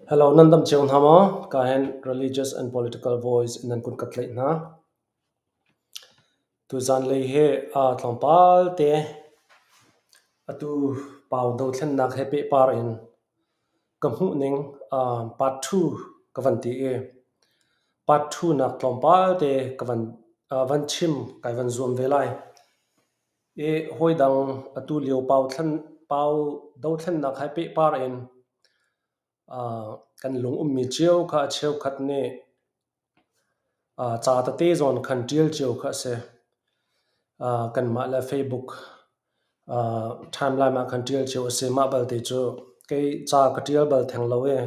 Hello, nan dam cio hna maw? Ka hen Religious and Political Voice in nan kun ka tlaih hna. Tuzan lei hi tlawmpal te atu pau dothlennak he pehpar in ka hmuh ning part 2 ka van ti i part 2 nak tlawmpal te ka van van chim kai van zuam ve lai. I hawidang atu lio pau dothlennak he pehpar in kan lung ummi cio kha a cheukhat nih ca tete zawn khan ṭial cio kha a si. Kanmah le Facebook timeline ah khan ṭial cio a si. Mah balte cu kei ca ka ṭial bal theng lo i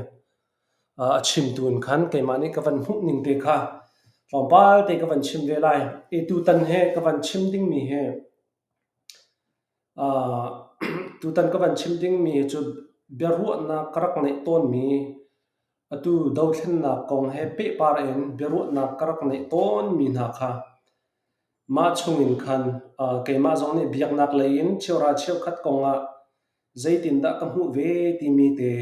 a chimtu in khan keimah nih ka van hmuh ning te kha tlawmpal te ka van chim ve lai. I tutan hi ka van chim dingmi hi tutan ka van chim dingmi cu biaruahnak ka rak ngeih tawnmi atu dothlennak kong he pehpar in biaruahnak ka rak ngeih tawnmi hna kha mah chungin khan keimah zong nih biaknak lei in cheuhra cheukhat kongah zeitindah ka hmuh ve timi te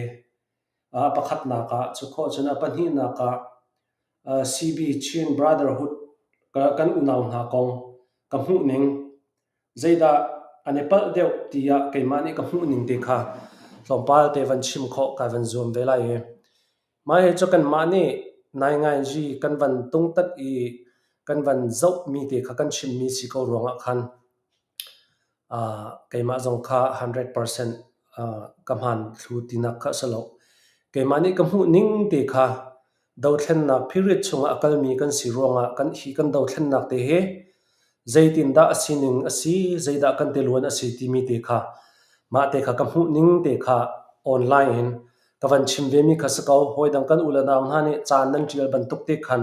pakhatnak ah cu khawh cun a pahnihnak ah CB Chin Brotherhood kan unau hna kong ka hmuhning zeidah an i palh deuh tiah keimah nih ka hmuhning te kha tlawmpal te van chim khawh kai van zuam ve lai i mah hi cu kanmah nih naingainzi kan van tungtat i kan van zohmi te kha kan chimmi si ko ruangah khan Keimah zong kha 100% ka hmaan thlu tinak kha a si lo. Keimah nih ka hmuh ning te kha dothlennak period chungah a kalmi kan si ruangah kan hi kan dothlennak te hi zeitindah a sining a si, zeidah kan tiluan a si timi te kha mah te kha ka hmuh ning te kha online in ka van chim vemi kha si ko. Hawidang kan u le nau hna nih caan nan ṭial bantuk te khan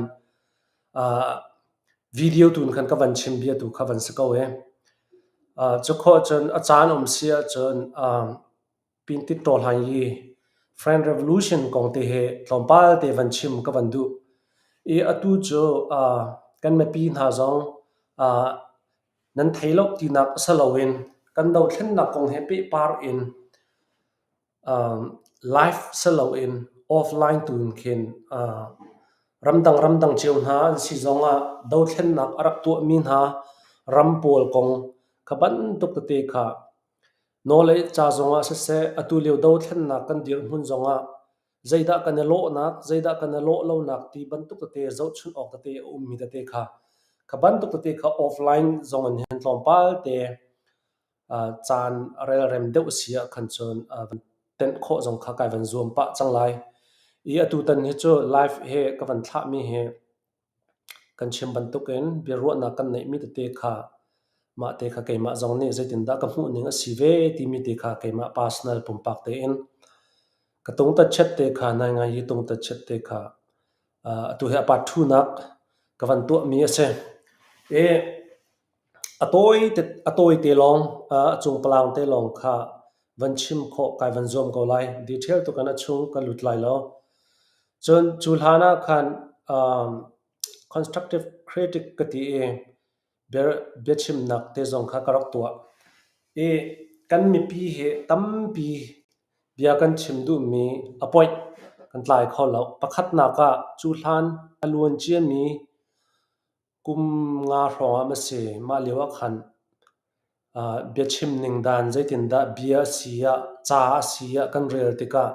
Video tu in khan ka van chim bia tu kha van si ko ee. Cu khawh cun a caan um si ahcun Pintit Tawhlan i French Revolution kong te hi tlawmpal te van chim ka van duh. I atu cu kan mipi hna zong nan thei lo tinak a si loin kan dothlennak kong he pehpar in Live si loin offline tu in khin ramdang ramdang cio hna an si zongah dothlennak a rak tuahmi hna ram pawl kong kha bantuk tete kha nawl le ca zongah siseh, atu lio dothlennak kan dirhmun zongah zeidah kan i lawhnak, zeidah kan i lawh lonak ti bantuk tete zohchunh awk tete a ummi tete kha kha bantuk tete kha offline zong in hin tlawmpal te Caan relrem deuh a si ahkhan cun van tenh khawh zong kha kai van zuam pah cang lai. I atutan hi cu live he ka van thlahmi hi kan chim bantukin biaruahnak kan neihmi tete kha mah te kha keimah zong nih zeitindah ka hmuhning a si ve timi te kha keimah personal pumpak tein ka tungtatchiat te kha naingai hi tungtatchiat te kha atu hi a part ṭhunak ka van tuahmi a si. I A tawite lawng, a cungpalang te lawng kha van chim khawh kai van zuam ko lai. Detail tuk in a chung ka lut lai lo. Cun cu hlan ah khan constructive critic ka ti i biachimnak te zong kha ka rak tuah. I kan mipi hi tampi bia kan chim duhmi a point kan tlai kho lo. Pakhatnak ah cu hlan a luan ciami Kum nga hrawng ah maw si, mah lio ah khan biachim ning dan zeitindah bia a si ah, ca a si ah kan rel tikah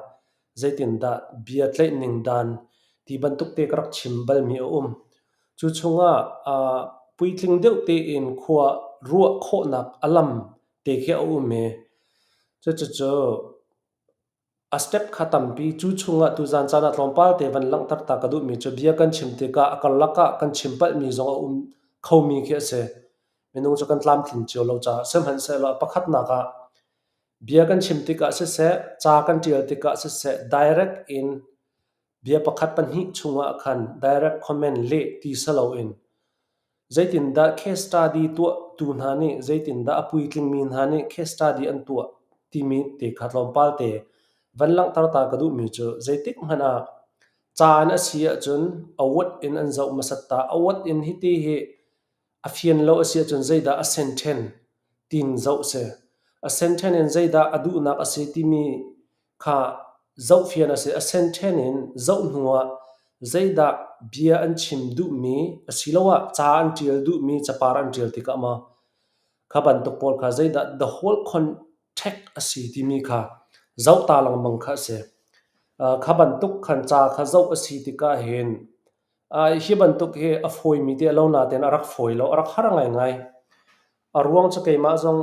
zeitindah bia tlaih ning dan ti bantuk te ka rak chim balmi a um. Cu chungah puitling deuh tein khua ruah khawhnak a lam te khi a um i cucucu A step kha tampi. Cu chungah tuzaan caan ah tlawmpal te van langhter ta ka duhmi cu bia kan chim tikah a karlak ah kan chim palhmi zong a um khomi khi a si. Minung cu kan tlamtlin cio lo caah sihmanhsehlaw a pakhatnak ah bia kan chim tikah siseh, ca kan ṭial tikah siseh, direct in bia pakhat pahnih chungah khan direct comment leh ti si loin Zeitindah case study tuahtu hna nih zeitindah a puitlingmi hna nih case study an tuah timi te kha tlawmpal te van langhter ta ka duhmi cu zeitik hmanh ah caan a si ahcun award in an zoh hmasat ta. Award in hiti hi a fian lo a si ahcun zeidah a sentence tiin zoh si. A sentence in zeidah a duhnak a si timi kha. zohfian a si. A senthen in zoh hnuah zeidah bia an chim duhmi asiloah ca an ṭial duhmi capar an ṭial tikah maw kha bantuk pawl kha zeidah the whole context a si timi kha zoh ta lengmang kha a si. Kha bantuk khan ca kha zoh a si tikah hin hi bantuk hi a fawimi te a lo nain a rak fawi lo, a rak har ngaingai. A ruang cu keimah zong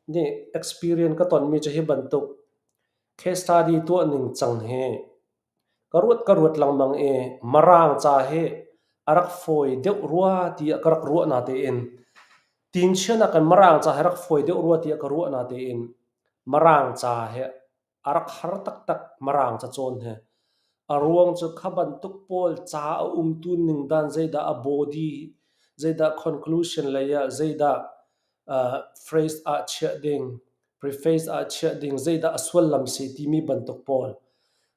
nih experience ka tonmi cu hi bantuk case study tuah ning cang hi ka ruat lengmang i Mirang ca hi a rak fawi deuh rua tiah ka rak ruah natein tinchian ah khan Mirang ca hi a rak fawi deuh rua tiah ka ruah natein Mirang ca hi a rak har taktak Mirang ca cawn hi. A ruang cu kha bantuk pawl ca a umtu ning dan zeidah a body, zeidah conclusion lei ah zeidah phrase ah chiah ding, preface ah chiah ding, zeidah a sullam si timi bantuk pawl.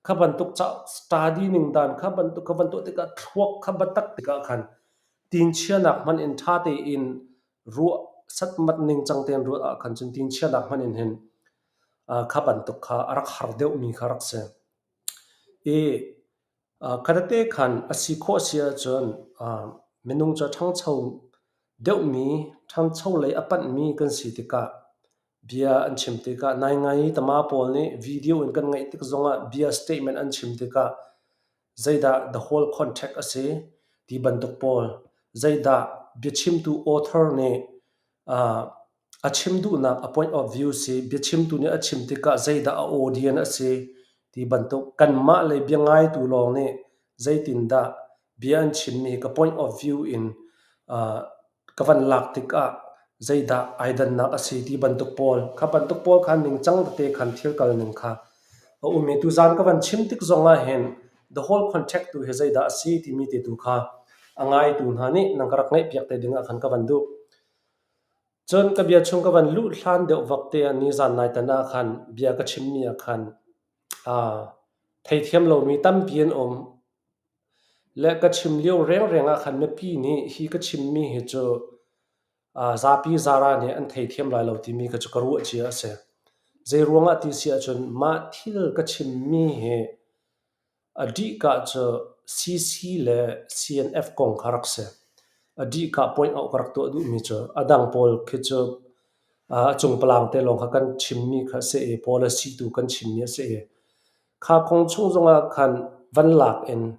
Kha bantuk ca study ning dan kha bantuk kha van tuah tikah thluak kha biatak tikah khan tinchianak hmanh in ṭha tein ruah satmat ningcang tein ruah ah khan cun tinchianak hmanh in hin kha bantuk kha a rak har deuhmi kha rak si. I kha tete khan a si khawh si ahcun minung cu a ṭhangcho deuhmi, ṭhangcho lei a panhmi kan si tikah bia an chim tikah naingai tama pawl nih video in kan ngaih tik zongah bia statement an chim tikah zeidah the whole context a si ti bantuk pawl, zeidah biachimtu author nih A chim duhnak a point of view si, biachimtu nih a chim tikah zeidah a audience a si ti bantuk kanmah lei bia ngaitu lawng nih zeitindah bia an chimmi hi ka point of view in ka van lak tikah zeidah ai dannak a si ti bantuk pawl kha bantuk pawl kha ningcang tete khan thil kal ning kha a um i tuzaan ka van chim tik zong ah hin the whole context tu hi zeidah a si timi te tu kha a ngaitu hna nih nan ka rak ngaihpiak te ding ah khan ka van duh. Cun ka bia chung ka van luh hlan deuh vak te ah nizan naitan ah khan bia ka chimmi ah khan aa theithiam lomi tampi an um. Le ka chim lio rengreng ah khan mipi nih hi ka chimmi hi cu zapi zara nih an theithiam lai lo timi kha cu ka ruah cia a si. Zeiruang ah ti si ahcun mah thil ka chimmi hi A dihka cu CC le CNF kong kha rak si. A dihka point out ka rak tuah duhmi cu a dang pawl khi cu a cungpalang te lawng kha kan chimmi kha a si i policy tu kan chimmi a si i kha kong chung zongah khan van lak in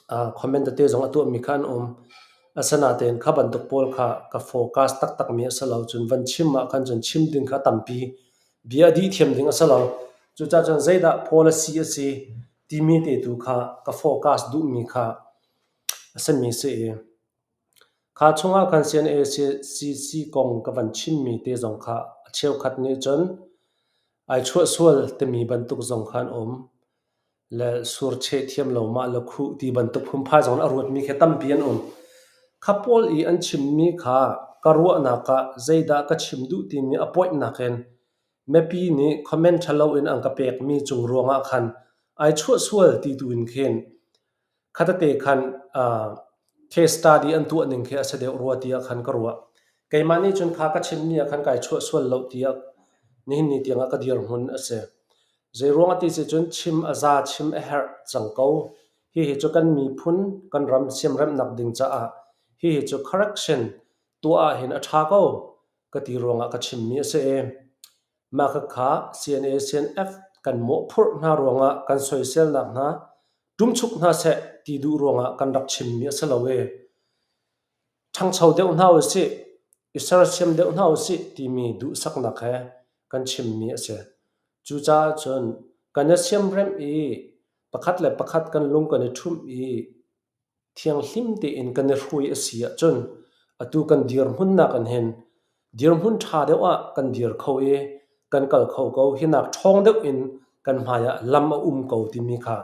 comment tete zong a tuahmi kha an um. Asinain kha bantuk pawl kha ka focus taktakmi a si lo. Cun van chim ah khan cun chim ding kha tampi bia a dih thiam ding a si lo. Cucaah cun zeidah policy a si timi te tu kha ka focus duhmi kha a simi si i kha chungah khan CNACC kong ka van chimmi te zong kha a cheukhat nih cun ai chuahsual timi bantuk zong kha an um. Le surcheh thiam lo mah le khuh ti bantuk phunphai zong in a ruatmi khi tampi an um. Kha pawl i an chimmi kha ka ruahnak ah zeidah ka chim duh timi a point nakin mipi nih comment ṭhalo in an ka pekmi cung ruangah khan ai chuahsual ti tu in khin khatete khan case study an tuah ning khi a si deuh rua tiah khan ka ruah. Keimah nih cun kha ka chimmi ah khan kai chuahsual lo tiah nihin ni tiangah ka dirhmun a si. Zeiruang ah ti si cun chim a za chim a herh cang ko. Hihi cu kan miphun kan ram siamremhnak ding caah hihi cu correction tuah ahhin a ṭha ko ka ti ruangah ka chimmi a si i mah khakha CNA CNF kan mawhphurh hna ruangah kan soiselnak hna ṭumchuk hna seh ti duh ruangah kan rak chimmi a si lo i ṭhangcho deuh hna usih, i sersiam deuh hna usih timi duhsaknak he kan chimmi a si. Cucaah cun kan i siamremh i pakhat le pakhat kan lung kan i ṭhumh i thianghlim tein kan i hrui a si ahcun atu kan dirhmunnak in hin dirhmun ṭha deuh ah kan dir kho i kan kal kho ko. Hinak ṭhawng deuh in kan hmai ah lam a um ko timi kha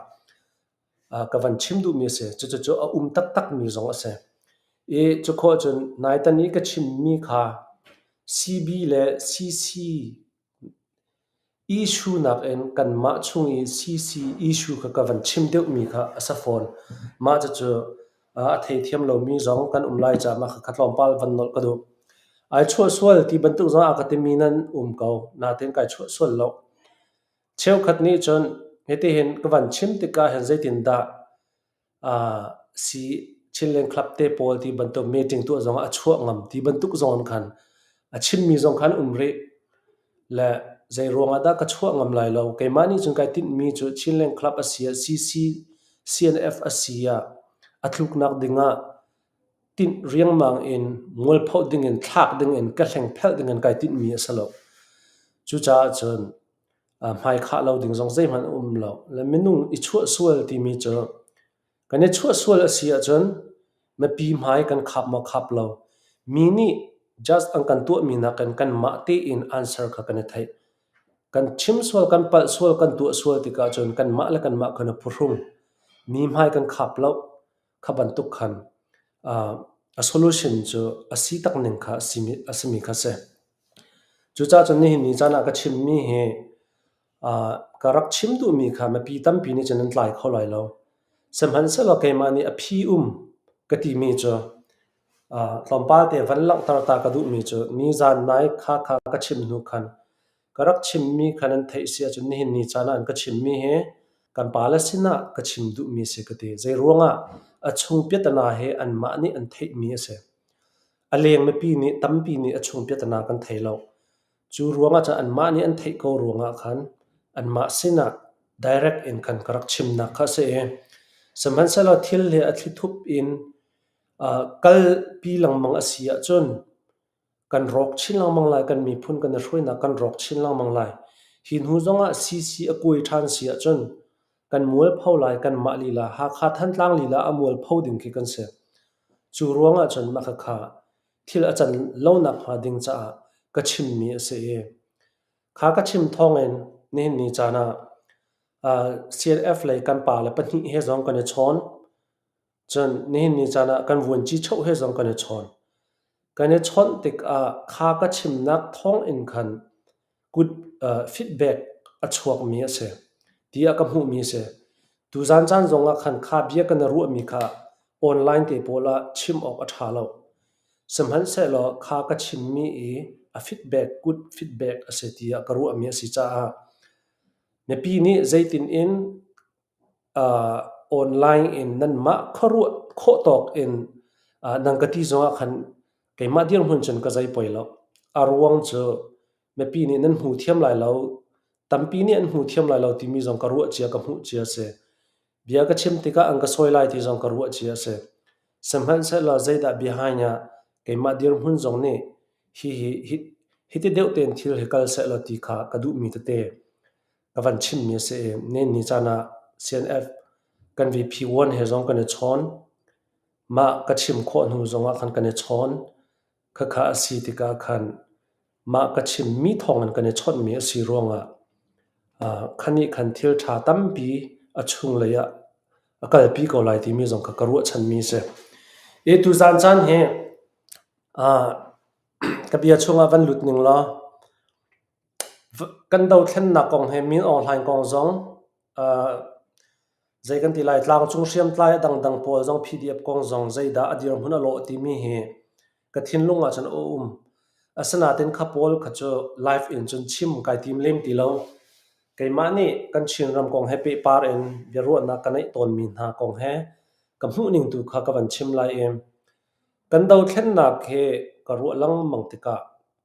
ka van chim duhmi a si. Cucu a um taktakmi zong a si. I cukhawh cun naitan i ka chimmi kha CB le CC Issue nakin kanmah chung i CC issue kha ka van chim deuhmi kha a si fawn. Mah cucu a theithiam lomi zong kan um lai caah mah kha tlawmpal van nolh ka duh. Ai chuahsual ti bantuk zong a ka timi nan um ko, nain kai chuahsual lo. Cheukhat nih cun. Hitihin ka van chim tikah hin zeitindah si Chinland Club te pawl ti bantuk meeting tuah zongah a chuah ngam ti bantuk zong in khan a chimmi zong khan um rih. Le zei ruangah dah ka chuah ngam lai lo? Keimah nih cun kai tinhmi cu Chinland Club a si ah CC CNF a si ah a tluknak dingah tinh riangmang in mualphoh dingin thlak dingin ka hlengphelh dingin kai tinhmi a si lo. Cucaah cun hmaikhah lo ding zong zeihmanh a um lo. Le minung i chuahsual timi cu kan i chuahsual a si ahcun mipi hmai kan khap maw khap lo. Mi nih judge an kan tuahmi nakin kanmah tein answer kha kan i theih. Kan chim sual, kan palh sual, kan tuah sual tikah cun kanmah le kanmah kan i phuhrung. Mi hmai kan khap lo. Kha bantuk khan a solution cu a si tak ning kha a simi kha si. Cucaah cun nihin ni caan ah ka chimmi hi ka rak chim duhmi kha mipi tampi nih cun an tlai kho lai lo. Sihmanhsehlaw keimah nih a phi um ka timi cu tlawmpal te van langhter ta ka duhmi cu nizan nai kha kha ka chim hnu khan ka rak chimmi kha nan theih si ahcun nihin ni caan ah an ka chimmi hi kan pale sinah ka chim duhmi a si ka ti. Zeiruangah a chung piatana hi anmah nih an theihmi a si. A leng mipi nih tampi nih a chung piatana kan thei lo. Cu ruangah cun anmah nih an theih ko ruangah khan anmah sinah direct in khan ka rak chimnak kha a si i sihmanhsehlaw thil hi a thlithup in kalpi lengmang a si ahcun kan rawk chin lengmang lai, kan miphun kan i hruainak kan rawk chin lengmang lai. Hi hnu zongah CC a kuai ṭhan si ahcun kan mualpho lai, kanmah lila Hakha Thantlang lila a mualpho ding khi kan si. Cu ruangah cun mah khakha thil a can lonak hnga ding caah ka chimmi a si i kha ka chim thawngin nihin ni caan ah CNF lei kan pale pahnih he zong kan i chawn. Cun nihin ni caan ah kan vuanci choh he zong kan i chawn. Kan i chawnh tikah kha ka chimnak thawngin khan kut feedback a chuakmi a si tiah ka hmuhmi a si. Tuzaan caan zongah khan kha bia kan i ruahmi kha online te pawl ah chim awk a ṭha lo. Sihmanhsehlaw kha ka chimmi i a feedback good feedback a si tiah ka ruahmi a si caah mipi nih zeitin in online in nanmah khuaruah khawh tawk in nan ka ti zongah khan keimah dirhmun cun ka zei poi lo. A ruang cu mipi nih nan hmu thiam lai lo, tampi nih an hmu thiam lai lo timi zong ka ruah cia ka hmuh cia a si. Bia ka chim tikah an ka sawi lai ti zong ka ruah cia a si. Sihmanhsehlaw zeidah behind ah keimah dirhmun zong nih hihi hiti deuh tein thil hi kal sehlaw ti kha ka duhmi tete ka van chimmi a si i nihin caan ah CNF kan VP1 he zong kan i chawn. Mah ka chim khawh hnu zongah khan kan i chawn. Khakha a si tikah khan mah ka chimmi thawngin kan i chawnhmi a si ruangah khanih khan thil ṭha tampi a chunglei ah a kalpi ko lai timi zong kha ka ruahchanmi a si. I tuzaan caan hi ka bia chungah van lut ning law Kan dothlennak kong he Min Aung Hlaing kong zong zei kan ti lai tlangcung hriamtlai a dangdang pawl zong PDF kong zong zeidah a dirhmun a lawh timi hi ka thinlung ah cun a um. Asinain kha pawl kha cu live in cun chim kai tim lem ti lo. Keimah nih kan Chinram kong he pehpar in biaruahnak ka neih tawnmi hna kong he ka hmuhning tu kha ka van chim lai i kan dothlennak hi ka ruah lengmang tikah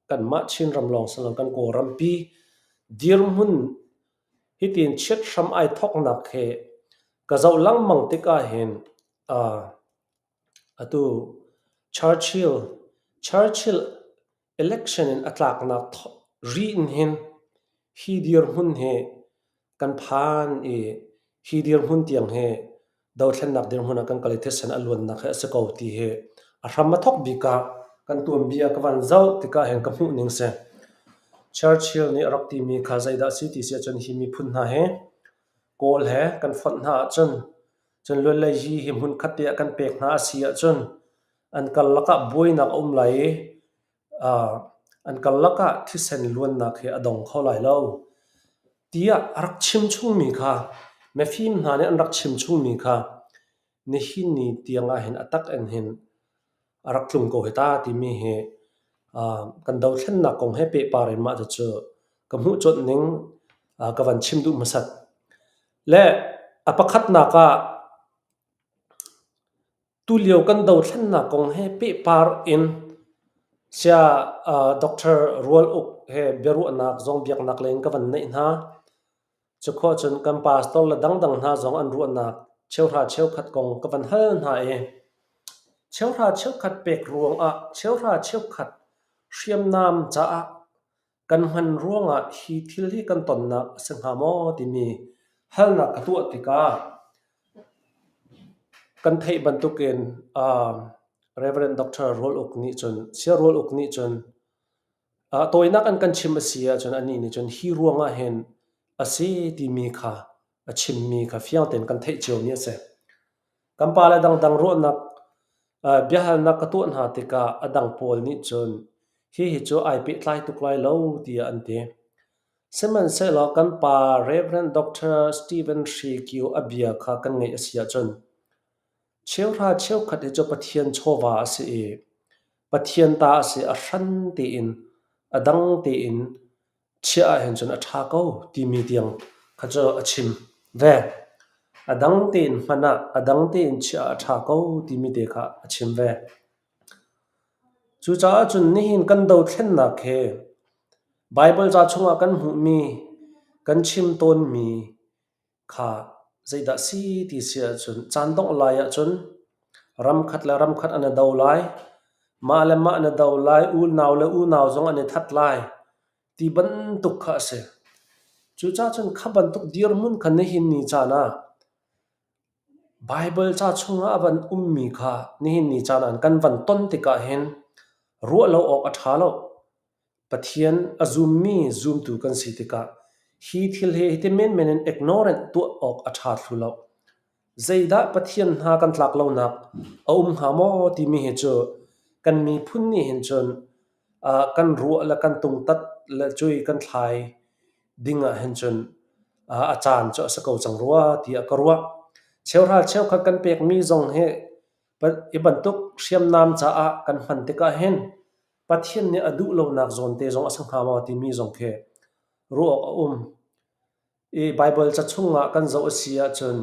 kanmah Chinram lawng si lo kan Kawlrampi dirhmun hitin chiat hram ai thawknak hi ka zoh lengmang tikah hin atu Churchill Churchill election in a tlaknak ri in hin hi dirhmun hi kan phan i hi dirhmun tiang hi dothlennak dirhmun ah kan kal i thisen a luannak hi a si ko ti hi a hram a thawk bik ah kan tuanbia ka van zoh tikah hin ka hmuh ning si. Churchill nih a rak timi kha zeidah a si ti si ahcun hi miphun hna hi Kawl he kan fonh hna ahcun cun luanlei hi hi hmun khat te ah kan pek hna a si ahcun an karlak ah buainak a um lai i an karlak ah thisen luannak hi a dong kho lai lo tiah a rak chim chungmi kha mifim hna nih an rak chim chungmi kha nihin ni tiang ah hin a tak in hin a rak tlung ko hi ta timi hi kan dothlennak kong he pehpar in mah cucu ka hmuh colh ning ka van chim duh hmasat. Le a pakhatnak ah tulio kan dothlennak kong he pehpar in Saya Dr. Rual Uk he biaruahnak zong biaknak lei in ka van neih hna. Cukhua cun kan pastor le dangdang hna zong an ruahnak cheuhra cheukhat kong ka van hal hna i cheuhra cheukhat pek ruangah cheuhra cheukhat hriamnam caah kan hman ruangah hi thil hi kan tonnak a si hnga maw timi halnak ka tuah tikah kan theih bantukin Reverend Dr. Rual Uk nih cun, Saya Rual Uk nih cun Tawinak an kan chim a si ahcun anih nih cun hi ruangah hin a si timi kha a chimmi kha fiang tein kan theih ciomi a si. Kan pale dangdang ruahnak biahalnak ka tuah hna tikah a dang pawl nih cun hihi cu ai pehtlai tuk lai lo tiah an ti. Sihmanhsehlaw kan pa Rev. Dr. Stephen Hri Kio a bia kha kan ngaih a si ahcun Cheuhra cheukhat hi cu Pathian chawva a si i Pathian ta a si. A hran tein, a dang tein chiah ahhin cun a ṭha ko timi tiang kha cu a chim ve. A dang tein hman ah, a dang tein chiah ah a ṭha ko timi te kha a chim ve. Cucaah cun nihin kan dothlennak hi Baibal ca chungah kan hmuhmi, kan chim tawnmi kha zeidah si ti si ahcun caan dongh lai ahcun ramkhat le ramkhat an i do lai, mah le mah an i do lai, unau le unau zong an i that lai ti bantuk kha a si. Cucaah cun kha bantuk dirhmun kha nihin ni caan ah Baibal ca chungah a van ummi kha nihin ni caan ah kan van ton tikah hin ruah lo awk a ṭha lo. Pathian a zummi zumtu kan si tikah hi thil hi hiti menmen in ignorant tuah awk a ṭha thlu lo. Zeidah Pathian hna kan tlak lonak a um hnga maw timi hi cu kan miphun nih hin cun kan ruah le kan tungtat le cui kan thlai ding ah hin cun a caan cu a si ko cang rua tiah ka ruah. Cheuhra cheukhat kan pekmi zong hi hi bantuk hriamnam caah kan hman tikah hin Pathian nih a duh lonak zawnte zong a si hnga maw timi zong khi ruah awk a um. I Baibal ca chungah kan zoh a si ahcun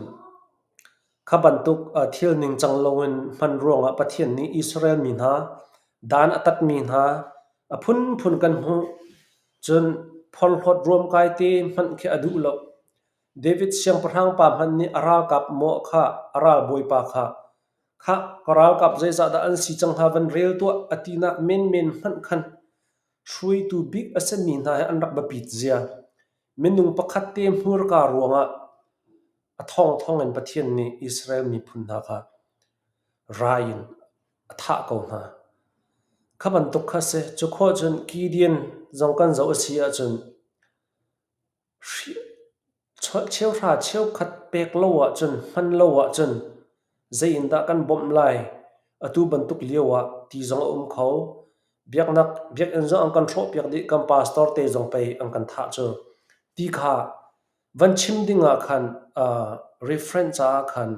kha bantuk thil ningcang loin hman ruangah Pathian nih Israel mi hna dan a tatmi hna a phunphun kan hmuh. Cun phorhlawt ruamkai te hmanh khi a duh lo. David siangpahrang pa hmanh nih a ralkap maw kha a ralbawipa kha Khah, ka ralkap zeizahdah an si cang hnga van rel tuah a tinak menmen hmanh khan hruaitu bik a simi hna hi an rak biapit zia. Minung pakhat te hmurka ruangah a thongthong in Pathian nih Israel miphun hna kha rai in a thah ko hna. Kha bantuk kha si. Cu khawh cun Gideon zong kan zoh a si ahcun Cheuhra cheukhat pek lo ahcun, hman lo ahcun zei in dah kan bawmh lai? Atu bantuk lio ah ti zong a um kho. Biaknak biakinn zong an kan hrawhpiak dih, kan pastor te zong pei an kan thah cu. Ti kha van chim ding ah khan reference caah khan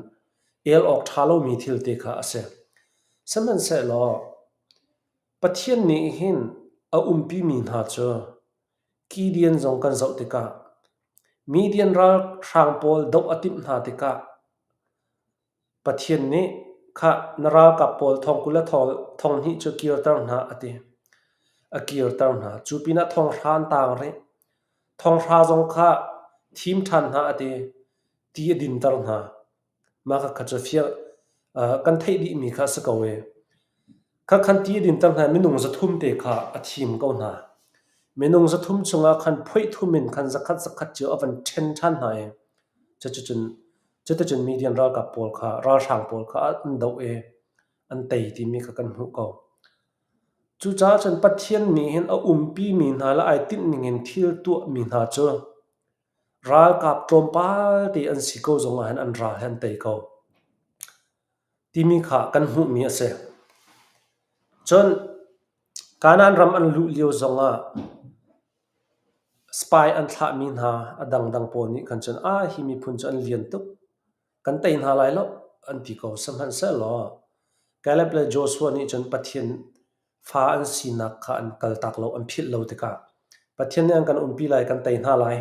el awk ṭha lomi thil te kha a si. Sihmanhsehlaw Pathian nih hin a umpimi hna cu Gideon zong kan zoh tikah Midian ralhrang pawl doh a timh hna tikah Pathian nih khah na ralkap pawl thong 20 le thong hnih cu kirter hna a ti. A kirter hna. Cu pinah thong hra an taang rih. Thong hra zong kha thim ṭhan hna a ti. Ti a dinter hna. Mah kha cu fiang kan theih dihmi kha a si ko i khakhan ti a dinter hna i minung 300 te kha a thim ko hna. Minung 300 chungah khan phoih thum in khan zakhat zakhat cio a van ṭhen ṭhan hna i cuticun cuticun Midian ralkap pawl kha ralhrang pawl kha an doh i an tei timi kha kan hmuh ko. Cucaah cun Pathian nih hin a umpimi hna le ai tinh ningin thil tuahmi hna cu Ralkap tlawmpal te an si ko zongah hin an ral hi an tei ko timi kha kan hmuhmi a si. Cun Kanaan ram an luh lio zongah spy an thlahmi hna a dangdang pawl nih khan cun ah hi miphun cu an lian tuk, kan tei hna lai lo an ti ko. Sihmanhsehlaw Caleb le Joshua nih cun Pathian fa an sinak kha an kaltak lo, an philh lo tikah Pathian nih an kan umpi lai, kan tei hna lai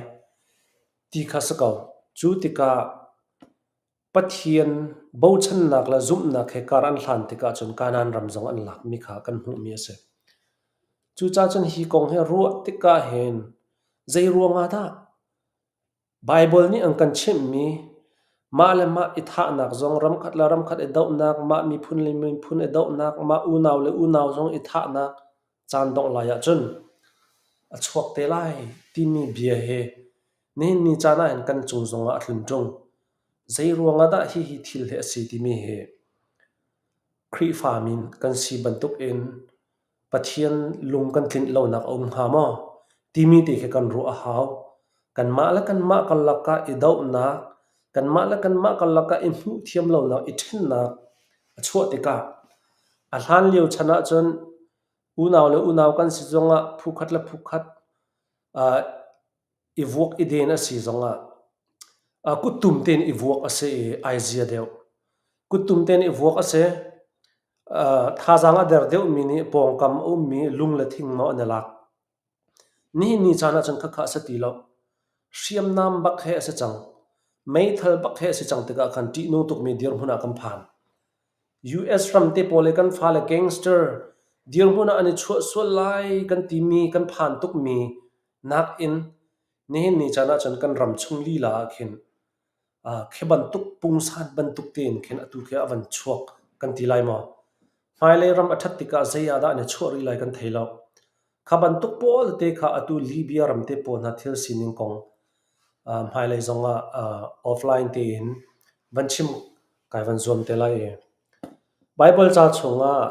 ti kha si ko. Cu tikah Pathian bochannak le zumhnak he kar an hlan tikah cun Kanaan ram zong an lakmi kha kan hmuhmi a si. Cucaah cun hi kong hi ruah tikah hin zei ruangah dah Baibal nih an kan chimhmi mah le mah i thahnak zong ramkhat le ramkhat i dohnak, mah miphun le miphun i dohnak, mah unau le unau zong i thahnak caan dongh lai ahcun a chuak te lai timi bia hi nihin ni caan ah hin kan cung zongah a tlun ṭung. Zei ruangah dah hihi thil hi a si timi hi Khrihfami kan si bantukin Pathian lung kan tlinh lonak a um hnga maw timi te khi kan ruah a hau. Kanmah le kanmah karlak ah i dohnak, kanmah le kanmah karlak ah i hmuhthiam lonak, i ṭhennak a chuah tikah a hlan lio chan ahcun unau le unau kan si zongah phukhat le phukhat i vuak i den a si zongah kuttum tein i vuak a si i ai zia deuh. Kuttum tein i vuak a si. Thazaang a der deuhmi nih pawngkam a ummi lung le thing maw an i lak. Nihin ni caan ahcun khakha a si ti lo. Hriamnam bak he a si cang. Meithal bak he a si cang tikah khan ṭihnung tukmi dirhmun ah kan phan. US ram te pawl i kan fale gangster dirhmun ah an i chuah sual lai kan timi kan phan tukmi nakin nihin ni caan ahcun kan ram chung lila ah khin khi bantuk pungsan bantuk tein khin atu khi a van chuak kan ti lai maw? Hmailei ram a ṭhat tikah zei ah dah an i chuah rih lai kan thei lo. Kha bantuk pawl te kha atu Libya ram te pawl hna thil sining kong hmailei zong ah offline tein van chim kai van zuam te lai i Baibal ca chungah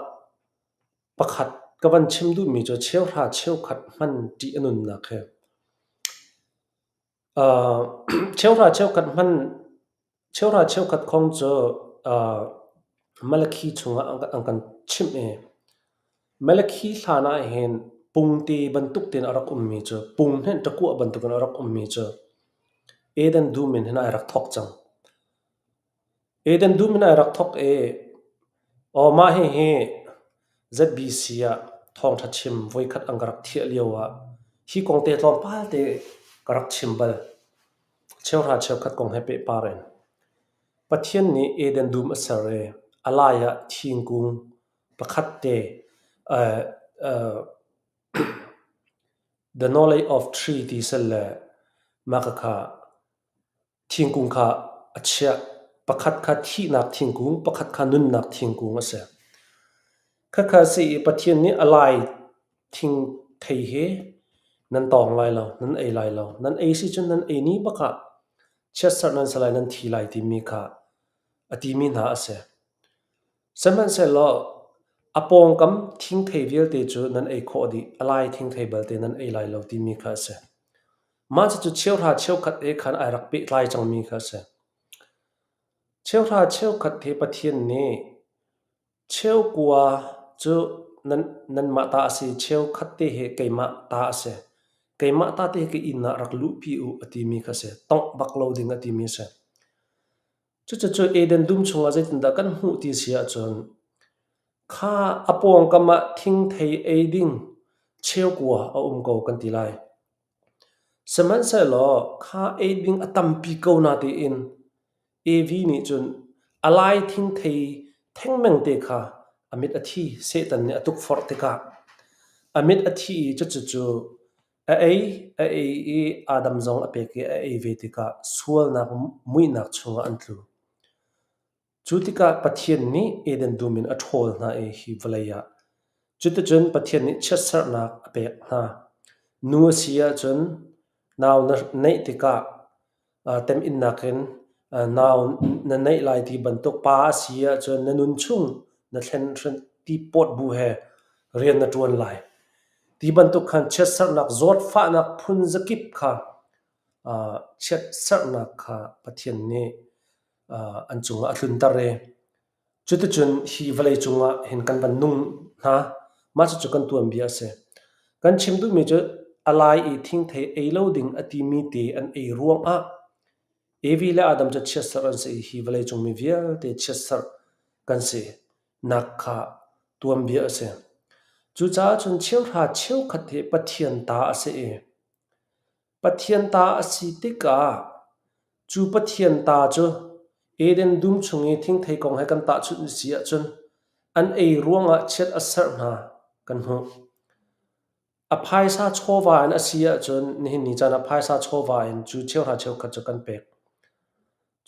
Pakhat ka van chim duhmi cu cheuhra cheukhat hman ṭih a nunnak hi. Cheuhra cheukhat hman cheuhra cheukhat kong cu Malakhi chungah an kan chimh i Malakhi hlan ahhin pungte bantuk tein a rak ummi cu pung hnenh ṭakuah bantukin a rak ummi cu Eden dum in hin ai rak thawk cang. Eden dum in ai rak thawk i aw mah hihi ZBC ah thawngṭha chim voikhat an ka rak thiah lio ah hi kong te tlawmpal te ka rak chim bal. Cheuhra cheukhat kong he pehpar in. Pathian nih Eden dum a ser i a lai ah thingkung pakhat te the knowledge of tree ti sel le mah khakha Thingkung kha a chiah. Pakhat kha thihnak thingkung, pakhat kha nunnak thingkung a si. Khakha a si i Pathian nih a lai thing thei hi nan tawng lai lo, nan ei lai lo. Nan ei si cun nan ei ni bak ah chiatserh nan si lai, nan thi lai timi kha a timi hna a si. Sihmanhsehlaw a pawngkam thingthei vialte cu nan ei khawh dih, a lai thingthei balte nan ei lai lo timi kha a si. Mah cucu cheuhra cheukhat he khan ai rak pehtlai cangmi kha a si. Cheuhra cheukhat he Pathian nih cheukua cu nan nanmah ta a si, cheukhat te hi keimah ta a si. Keimah ta te hi ka inn ah rak luhpi u a timi kha a si. Tongh bak lo ding a timi a si. Cucu Eden dum chungah zeitindah kan hmuh ti si ahcun kha a pawngkam ah thingthei ei ding cheukua a um ko kan ti lai. Sihmanhsehlaw kha ei ding a tampi ko natein Evi nih cun a lai thingthei thengmeng te kha a mit a thi. Satan nih a tukforh tikah a mit a thi i cucu A ei, a ei i Adam zong a pek i a ei ve tikah sualnak muihnak chungah an tlu. Cu tikah Pathian nih Eden dum in a ṭhawl hna i hi vawlei ah. Cuticun Pathian nih chiatserhnak a pek hna. Nu a si ahcun nau na neih tikah temhinnak in nau na neih lai ti bantuk pa a si ahcun na nun chung na thlen ti pawt bu he rian na ṭuan lai. Ti bantuk khan chiatserhnak zawtfahnak phun zakip kha chiatserhnak kha Pathian nih an cungah a tlunter i Cuticun hi vawleicung ah hin kan van nung hna. Mah cucu kan tuanbia a si. Kan chim duhmi cu a lai i thingthei ei lo ding a timi te an ei ruangah Evi le Adam cu chiatserh an si i hi vawleicung mi vialte chiatserh kan si nak kha tuanbia a si. Cucaah cun cheuhra cheukhat hi Pathian ta a si i Pathian ta a si tikah. Cu Pathian ta cu Eden dum chung i thingthei kong he kan tahchunh si ahcun an ei ruangah chiat a serh hna kan hmuh. A phaisa chawva in a si ahcun nihin ni caan ah phaisa chawva in cu cheuhra cheukhat cu kan pek.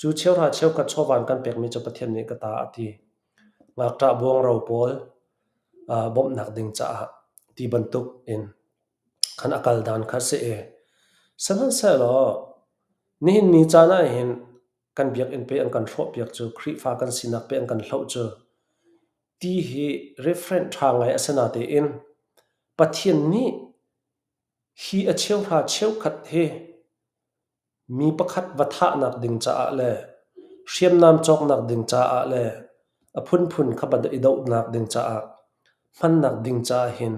Cu cheuhra cheukhat chawva in kan pekmi cu Pathian nih ka ta a ti. Ngakṭah buangro pawl bawmhnak ding caah ti bantuk in khan a kal dan kha a si i sihmanhsehlaw nihin ni caan ahhin kan biakinn pe an kan hrawhpiak cu Khrihfa kan sinak pe an kan hloh cu ti hi reference ṭha ngai a si natein Pathian nih hi a cheuhra cheukhat hi Mi pakhat va thahnak ding caah le hriamnam cawknak ding caah le a phunphun kha va i dohnak ding caah hmannak ding caah hin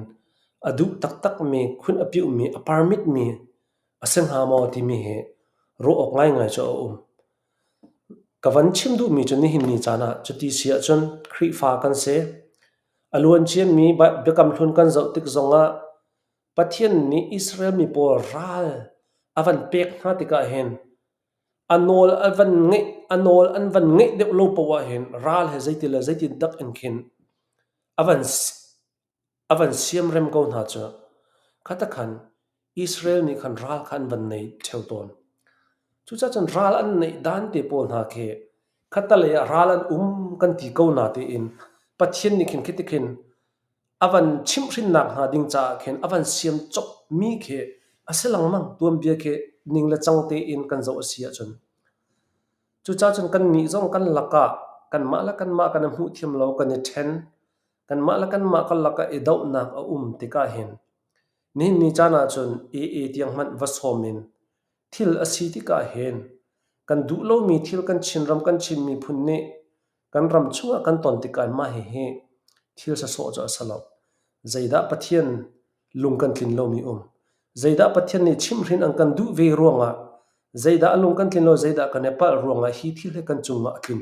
a duh taktakmi, khun a piuhmi, a permitmi a si hnga maw timi hi ruah awk ngaingai cu a um. Ka van chim duhmi cu nihin ni caan ah cuti si ahcun Khrihfa kan si. A luanciami Biakam Hlun kan zoh tik zongah Pathian nih Israel mi pawl ral a van pek hna tikah hin a nawl a van ngeih a nawl an van ngeih deuh lo paoh ah hin ral he zeiti le zeitin dak in khin a van a van siamrem ko hna cu. Khata khan Israel nih khan ral kha an van nei ṭheo tawn. Cucaah cun ral an neih dan te pawl hna khi khattalei ah ral an um kan ti ko na tiin Pathian nih khin khi tikhin A van chimhhrinnak hnga ding caah khin a van siam copmi khi a si lengmang. Tuanbia khi ning le cang tein kan zoh a si ahcun. Cucaah cun kannih zong kan lakah kanmah le kanmah kan i hmuh thiam lo, kan i ṭhen. Kanmah le kanmah kan lakah i dohnak a um tikah hin nihin ni caan ahcun AA tiang hmanh va sawm in thil a si tikah hin kan duh lomi thil kan Chinram kan Chin miphun nih Kan ram chungah kan ton tikah mah hihi thil sawsawh cu a si lo. Zeidah Pathian lung kan tlin lomi um? Zeidah Pathian nih chimhhrin an kan duh ve ruangah zeidah a lung kan tlin lo, zeidah kan i palh ruangah hi thil hi kan cungah a tlun?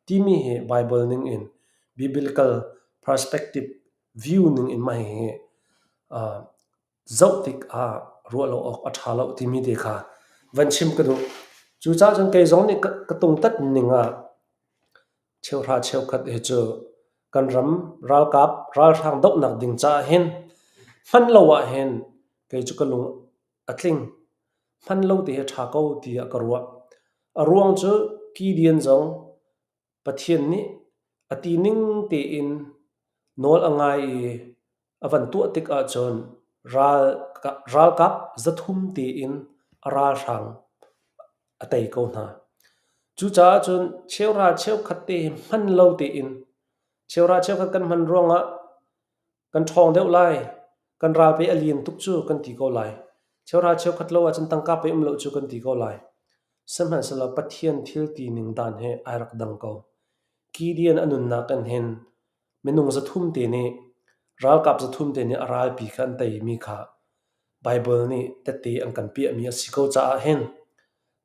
Timi hi Bible ning in biblical perspective view ning in mah hihi zoh tikah ruah lo awk a ṭha lo timi te kha van chim ka duh. Cucaah cun kei zong nih ka tungtat ning ah cheuhra cheukhat hi cu kan ram ralkap ralhrang dohnak ding caah hin hman lo ah hin kei cu ka lung a tling. Hman lo te hi a ṭha ko tiah ka ruah. A ruang cu Gideon zong Pathian nih a ti ning tein nawl a ngai i a van tuah tik ahcun ralkap 300 tein a ralhrang a tei ko hna. Cucaah cun cheuhra cheukhat te hi hman lo tein cheuhra cheukhat kan hman ruangah kan ṭhawng deuh lai, kan ral pei a lian tuk cu kan ti ko lai. Cheuhra cheukhat lo ahcun tangka pei um lo cu kan ti ko lai. Sihmanhsehlaw Pathian thil ti ning dan he ai rak dang ko. Gideon a nunnak in hin minung 300 te nih ralkap 300 te nih a ralpi kha an teimi kha Baibal nih tette an kan piahmi a si ko caah hin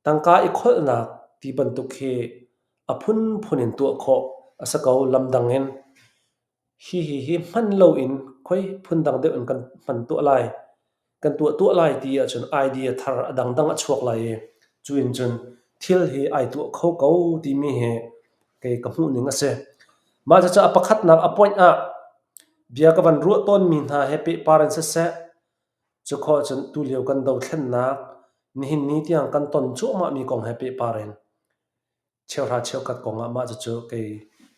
tangka i kholhnak ti bantuk hi a phunphun in tuah khawh a si ko lamdang in. Hihi hi hman loin khoi phundang deuh in kan hman tuah lai, kan tuah tuah lai ti ahcun idea thar a dangdang a chuak lai i cu in cun thil hi ai tuah kho ko timi hi kei ka hmuh ning a si. Mah cucu a pakhatnak a point ah bia ka van ruah tawnmi hna he pehpar in siseh, cu khawh cun tulio kan dothlennak nihin ni tiang kan ton cuahmahmi kong he pehpar in Cheuhra cheukhat kongah mah cucu kei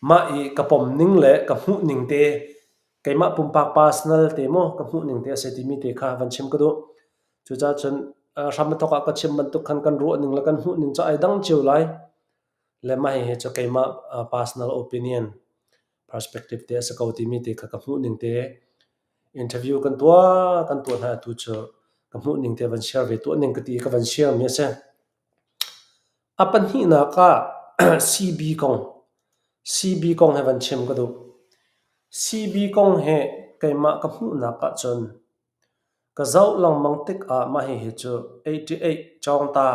mah i ka pom ning le ka hmuh ning te keimah pumpak personal te maw ka hmuh ning te a si timi te kha van chim ka duh. Cucaah cun hram a thawk ah ka chim bantuk khan kan ruah ning le kan hmuh ning cu ai dang cio lai. Le mah hihi cu keimah personal opinion perspective te a si ko timi te kha ka hmuh ning te interview kan tuah kan tuah hna tu cu ka hmuh ning te van share ve tuah ning ka ti i ka van share mi a si. A pahnihnak ah CB kong. CB kong he van chim ka duh. CB kong hi keimah ka hmuhnak ahcun ka zoh lengmang tikah mah hihi cu 88 cawngta,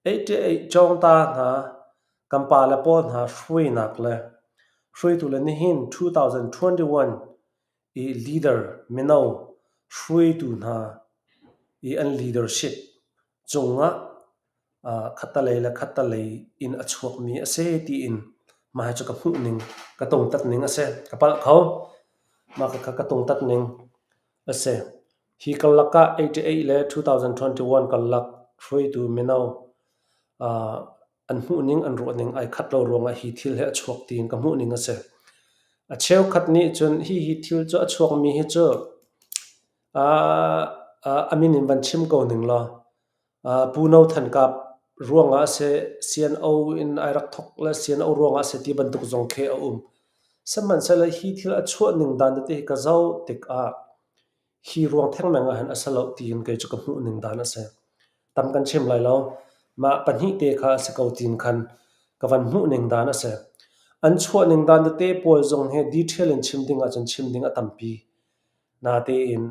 88 cawngta hna kan pale pawl hna hruainak le hruaitu le nihin 2021 i leader mino hruaitu hna i an leadership cungah. Khattalei le khattalei in a chuakmi a si tiin mah hi cu ka hmuhning, ka tungtat ning a si. Ka palh kho. Mah khakha ka tungtat ning a si. Hi karlak ah 88 le 2021 karlak hruaitu mino an hmuhning an ruahning ai khat lo ruangah hi thil hi a chuak tiin ka hmuhning a si. A cheukhat nih cun hihi thil cu a chuakmi hi cu a min in van chim ko ning law Pu No Than Kap ruangah a si, CNO in ai rak thawk le CNO ruangah a si ti bantuk zong khi a um. Sihmanhsehlaw hi thil a chuah ning dan tete hi ka zoh tikah hi ruang thengmang ah hin a si lo tiin kei cu ka hmuh ning dan a si. Tam kan chim lai lo. Mah pahnih te kha a si ko tiin khan ka van hmuh ning dan a si. An chuah ning dan tete pawl zong hi detail in chim ding ahcun chim ding a tampi. Natein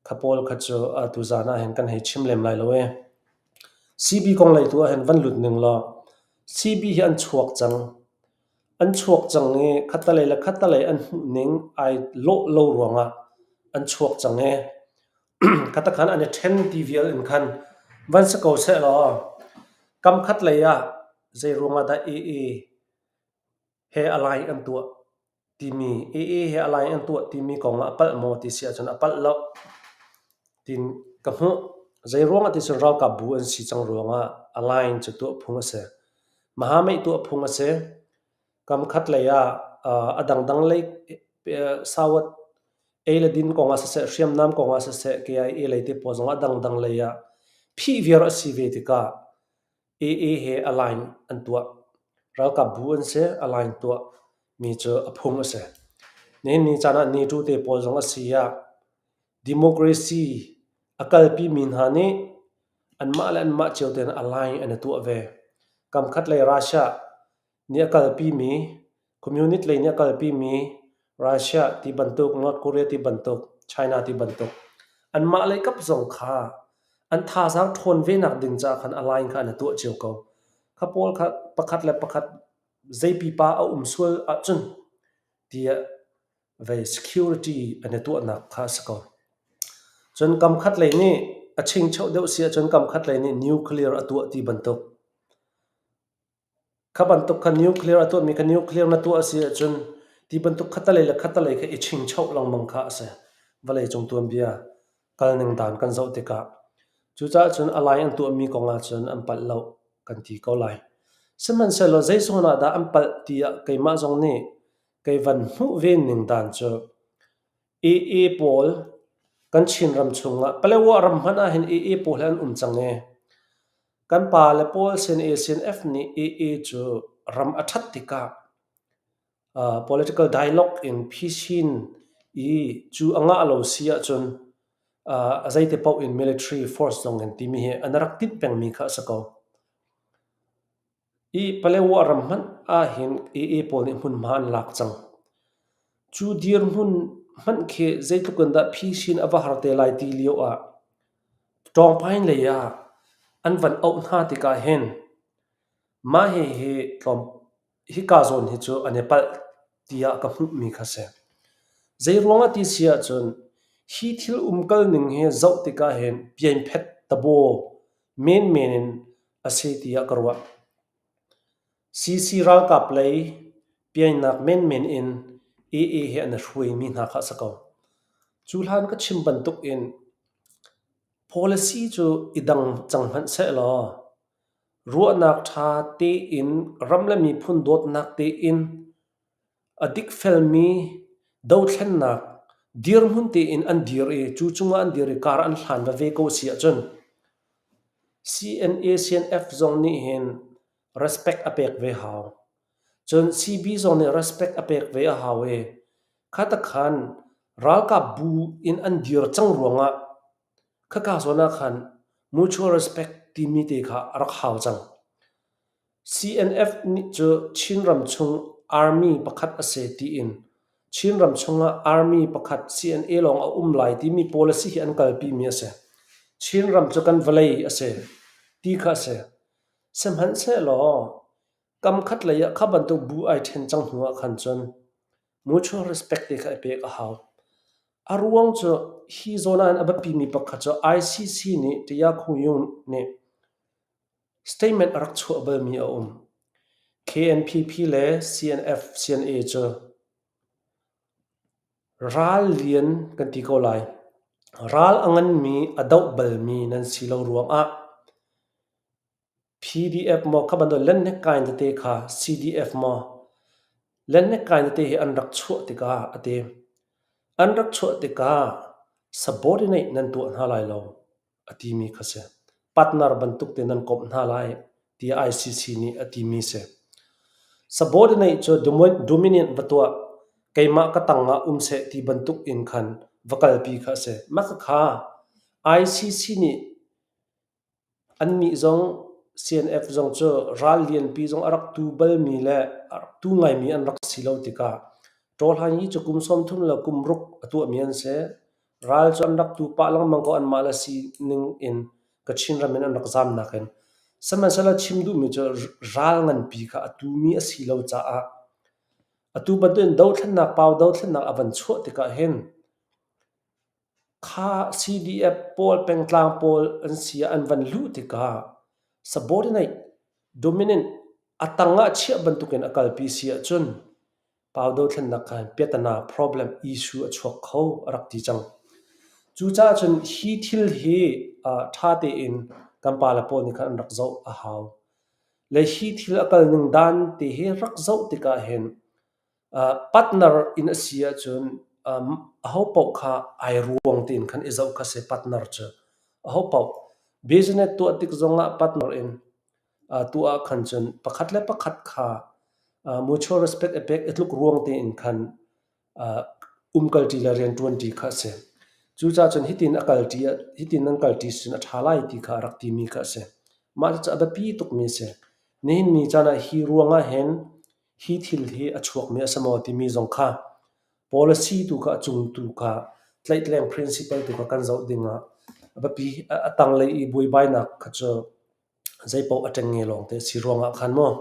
kha pawl kha cu tuzaan ah hin kan hei chim lem lai lo ee. CB kong lei tu ah hin van lut ning law CB hi an chuak cang. An chuak cang i khattalei le khattalei an hmuh ning ai lawh lo ruangah an chuak cang i khatakhan an i ṭhen ti vial in khan van si ko sehlaw kam khat lei ah zei ruangah dah AA he a lai an tuah timi AA he a lai an tuah timi kong ah a palh maw ti si ahcun a palh lo tiin ka hmuh. Zei ruangah ti cun ralkap bu an si cang ruangah a line cu tuah phung a si. Mahameih tuah phung a si. Kam khat lei ah a dangdang lei sawat ei le din kong ah siseh, hriamnam kong ah siseh, KIA lei te pawl zong ah dangdang lei ah phih viar a si ve tikah AA he a line an tuah. Ralkap bu an si, a line tuah mi cu a phung a si. Nihin ni caan ah NATO te pawl zong a si ah democracy a kalpi mi hna nih anmah le anmah cio tein a line an i tuah ve. Kam khat lei Russia nih a kalpi mi, communist lei nih a kalpi mi Russia ti bantuk, North Korea ti bantuk, China ti bantuk anmah lei kap zong kha an thazaang ṭhawn ve nak ding caah khan a line kha an i tuah cio ko. Kha pawl kha pakhat le pakhat zei pipa a um sual ahcun tiah vei security an i tuahnak kha a si ko. Cun kam khat lei nih a chingcheuh deuh si ahcun kam khat lei nih nuclear a tuah ti bantuk. Kha bantuk kha nuclear a tuahmi kha nuclear na tuah a si ahcun ti bantuk khattelei le khattelei kha i chingchoh lengmang kha a si. Vawleicung tuanbia kalning dan kan zoh tikah. Cucaah cun a lai an tuahmi kong ahcun an palh lo kan ti ko lai. Sihmanhsehlaw zei zawn ah dah an palh tiah keimah zong nih kei van hmuh ve ning dan cu AA pawl kan Chinram chungah Paletwa ram hmanh ahhin AA pawl hi an um cang i kan pale pawl CNA CNF nih AA cu ram a ṭhat tikah political dialogue in phisin i cu a ngah lo si ahcun a zeite paoh in military force zong in timi hi an rak tinh pengmi kha a si ko. I Paletwa ram hmanh ahhin AA pawl nih hmunhma an lak cang. Cu dirhmun hmanh khi zeitluk in dah phisin a va har te lai ti lio ah Ṭawngpain lei ah an van auh hna tikah hin mah hihi tlawm hika zawn hi cu an i palh tiah ka hmuhmi kha si. Zeiruang ah ti si ahcun hi thil umkal ning hi zoh tikah hin pianphet tabaw menmen in a si tiah ka ruah. CC ralkap lei piainak menmen in AA he an i hruaimi hna kha a si ko. Cu hlan ka chim bantuk in policy cu i dang cang hmanh sehlaw ruahnak ṭha tein ram le miphun dawtnak tein a dikfelmi dothlennak dirhmun tein an dir i cu cungah an dir i kar an hlan veve ko si ahcun CNA CNF zong nih hin respect a pek ve hau. Cun CB zong nih respect a pek ve a hau i khatakhan ralkap bu in an dir cang ruangah khaka zawn ah khan mutual respect timi te kha a rak hau cang. CNF nih cu Chinram chung army pakhat a si tiin Chinram chungah army pakhat CNA lawng a um lai timi policy hi an kalpi mi a si. Chinram cu kan vawlei a si ti kha a si. Sihmanhsehlaw kam khat lei ah kha bantuk bu ai ṭhen cang hnu ah khan cun mutual respect te kha i pek a hau. A ruang cu hi zawn ah hin a biapimi pakhat cu ICC nih Taya Khung Yung nih. Statement a rak chuah balmi a um. KNPP le CNF CNA cu ral lian kan ti ko lai. Ral a nganmi a doh balmi nan si lo ruangah PDF maw kha bantuk lenhnek kai tete kha CDF maw lenhnek kai tete hi an rak chuah tikah a ti. An rak chuah tikah subordinate nan tuah hna lai lo a timi kha si. Partner bantuk te nan komh hna lai tiah ICC nih a timi si. Subordinate cu dominant va tuah, keimah ka tang ah um seh ti bantuk in khan va kalpi kha a si. Mah khakha ICC nih Annih zong CNF zong cu ral lianpi zong a rak tu balmi le a rak tu ngaimi an rak si lo tikah Ṭawhlanyi cu kum 30 le kum ruk a tuahmi an si. Ral cu an rak tu pah lengmang ko anmah le sining in Kachin ram in an rak zamnak in. Sihmanhsehlaw chim duhmi cu ral nganpi kha a tumi a si lo caah atu bantukin dothlennak pau dothlennak a van chuah tikah hin Kha CDF pawl pengtlang pawl an si ah an van luh tikah subordinate dominant a tang ah chiah bantukin a kalpi si ahcun pau dothlennak khan piatana problem issue a chuak kho a rak ti cang. Cucaah cun hi thil hi ṭha tein kan pale pawl nih khan an rak zoh a hau. Le hi thil a kal ning dan te hi rak zoh tikah hin Partner in a si ahcun ahopaoh kha ai ruang tein khan i zoh kha si partner cu. Ahopaoh business tuah tik zongah partner in tuah ah khan cun pakhat le pakhat kha mutual respect i pek i tluk ruang tein khan umkalṭi le rianṭuanṭi kha a si. Cucaah cun hitin a kalṭi hitin nan kalṭi cun a ṭha lai ti kha a rak timi kha a si. Mah cucu a biapi tukmi a si. Nihin ni caan ah hi ruangah hin Hi thil hi a chuakmi a si maw timi zong kha policy tu kha a cung tu kha tlaihtleng principle tu kha kan zoh ding ah a biapi. A tanglei i buaibainak kha cu zeipaoh a ṭengnge lawngte a si ruangah khan maw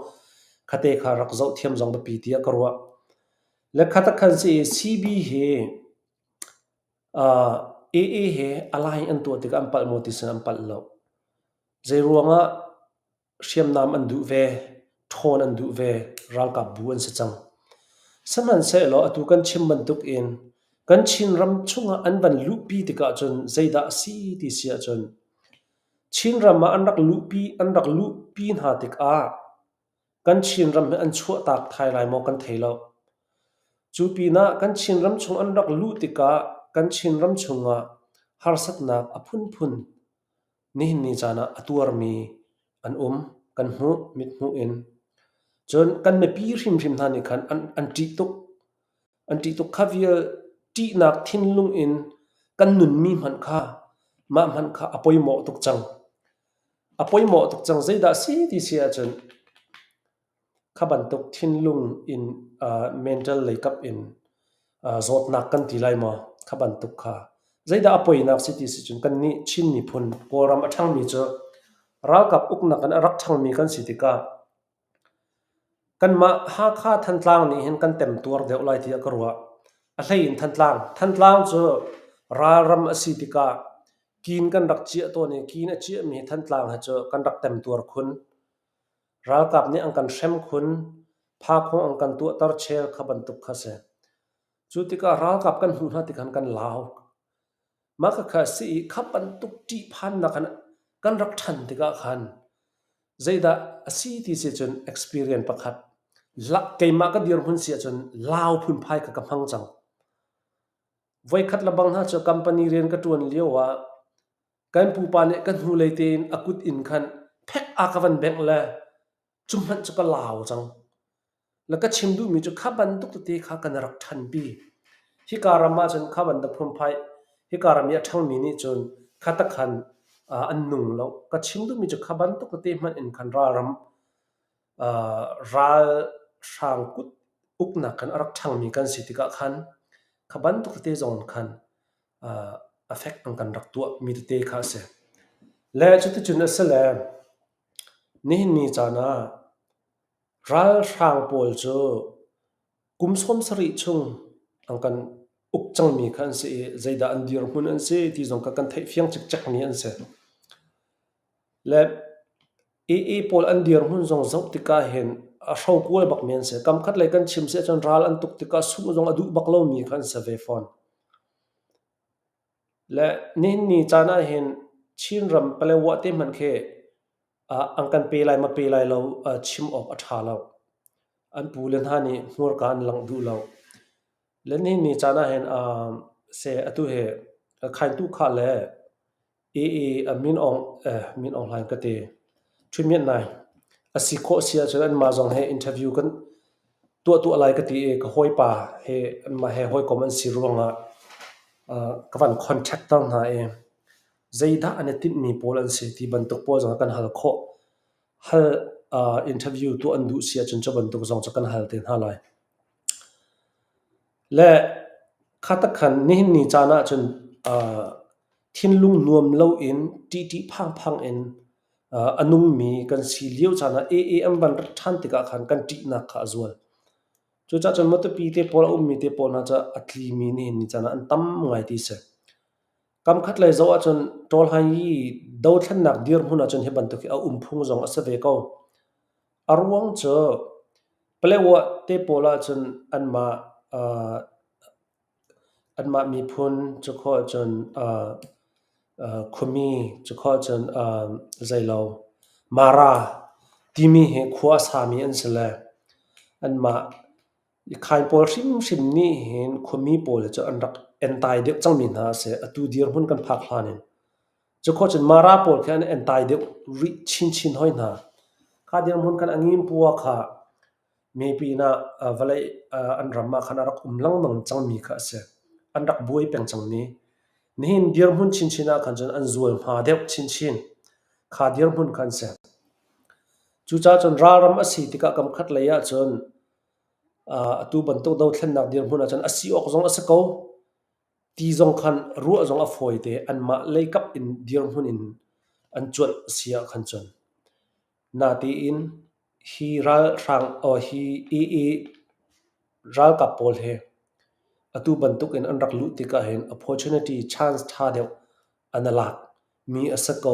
khate kha rak zoh thiam zong biapi tiah ka ruah. Le khat ah khan si i CB hi AA he align an tuah tikah an palh maw ti sin an palh lo. Zeiruangah Hriamnam an duh ve, ṭhawn an duh ve, ralkap bu an si cang. Sihmanhsehlaw atu kan chim bantukin kan Chinram chungah an van luhpi tikah cun zeidah a si ti si ahcun Chinram ah an rak luhpi an rak luhpi hna tikah kan Chinram hi an chuahtak thai lai maw kan thei lo. Cu pinah kan Chinram chung an rak luh tikah kan Chinram chungah harsatnak a phunphun Nihin ni caan ah a tuarmi an um, kan hmuh, mithmuh in. Cun kan mipi hrimhrim hna nih khan an, an ṭih tuk. An ṭih tuk. Kha vial ṭihnak thinlung in kan nunmi hmanh kha, mah hmanh kha a poimawh tuk cang. A poimawh tuk cang. Zeidah si ti si ahcun Kha bantuk thinlung in mental leikap in zawtnak kan ti lai maw? Kha bantuk kha. Zeidah a poinak si ti si cun kannih Chin miphun Kawlram a ṭhangmi cu ralkap uknak in a rak ṭhangmi kan si tikah kanmah Hakha Thantlang nih hin kan temtuar deuh lai tiah ka ruah. A hlei in Thantlang. Thantlang cu ralram a si tikah kin kan rak ciah tawn i kin a ciahmi Thantlang hi cu kan rak temtuar khun. Ralkap nih an kan hrem khun, phakhong an kan tuahter chel kha bantuk kha si. Cu tikah ralkap kan hmuh hna tikhan kan lau. Mah khakha a si i kha bantuk ṭihphannak khan kan rak ṭhan tikah khan zeidah a si ti si cun experience pakhat keimah ka dirhmun si ahcun lau phunphai kha ka hmang cang. Voikhat lebang hna cu company rian ka ṭuan lio ah Kan pupa nih ka hnulei tein a kut in khan phek a ka van bengh le cu hmanh cu ka lau cang. Le ka chim duhmi cu kha bantuk tete kha kan rak ṭhanpi. Hika ram ah cun kha bantuk phunphai, hika ram i a ṭhangmi nih cun kha takhan an nung lo. Ka chim duhmi cu kha bantuk tete hmanh in khan ralram ralhrang kut uknak khan a rak ṭhangmi kan si tikah khan kha bantuk tete zong khan effect an kan rak tuahmi tete kha a si. Le cuticun a si le nihin ni caan ah ralhrang pawl cu kum 70 chung an kan uk cangmi kha an si i zeidah an dirhmun an si ti zong kha kan theih fiang cikcekmi an si. Le. AA pawl an dirhmun zong zoh tikah hin a hrokual bakmi an si. Kamkhat lei kan chim si ahcun ral an tuk tikah sungh zong a duh bak lomi kha an si ve fawn. Le nihin ni caan ahhin Chinram Palewa te hmanh khi an kan pe lai ma pe lai lo chim awk a ṭha lo. An pule hna nih hmurka an langh duh lo. Le nihin ni caan ahhin seh atu hi khaintu khah le AA Min Aung Min Aung Hlaing ka ti. Ṭhutmiat nai a si khawh si ahcun anmah zong he interview kan tuah tuah lai ka ti i ka hawipa he anmah he hawikom an si ruangah ka van contact ter hna i zeidah an i tinhmi pawl an si ti bantuk pawl zong kan hal khawh. Hal interview tuah an duh si ahcun cu bantuk zong cu kan hal te hna lai. Le kha tak khan nihin ni caan ahcun thinlung nuam loin ṭihṭih phangphang in a nungmi kan si lio caan ah AA an van rat ṭhan tikah khan kan ṭihnak kha a zual. Cucaah cun Matupi te pawl a ummi te pawl hna cu a tlimi nihin ni caan ah an tam ngai ti si. Kam khat lei zoh ahcun Ṭawlhai i dothlennak dirhmun ahcun hi bantuk hi a um phung zong a si ve ko. A ruang cu Paletwa te pawl ahcun anmah anmah miphun cu khawh ahcun khuami cu khawh ahcun zeilo Mara timi hi khua a sami an si le anmah Khain pawl hrimhrim nih hin khuami pawl cu an rak entai deuh cangmi hna a si. Atu dirhmun kan phak hlan in. Cu khawh cun Mara pawl khi an entai deuh rih chinchin hoi hna. Kha dirhmun khan a ngim-pua kha mi pinah vawlei an ram ah khan a rak um lengmang cangmi kha a si. An rak buai peng cangmi. Nihin dirhmun chinchin ah khan cun an zualhma deuh chinchin. Kha dirhmun kha an si. Cucaah cun ralram a si tikah kam khat lei ahcun atu bantuk dothlennak dirhmun ahcun a si awk zong a si ko. Ti zong khan ruah zong a fawi te. Anmah leikap in dirhmun in an cuanh a si ah khan cun. Natein hi ralhrang or hi AA ralkap pawl hi atu bantuk in an rak luh tikah hin opportunity chance ṭha deuh an i lak mi a si ko,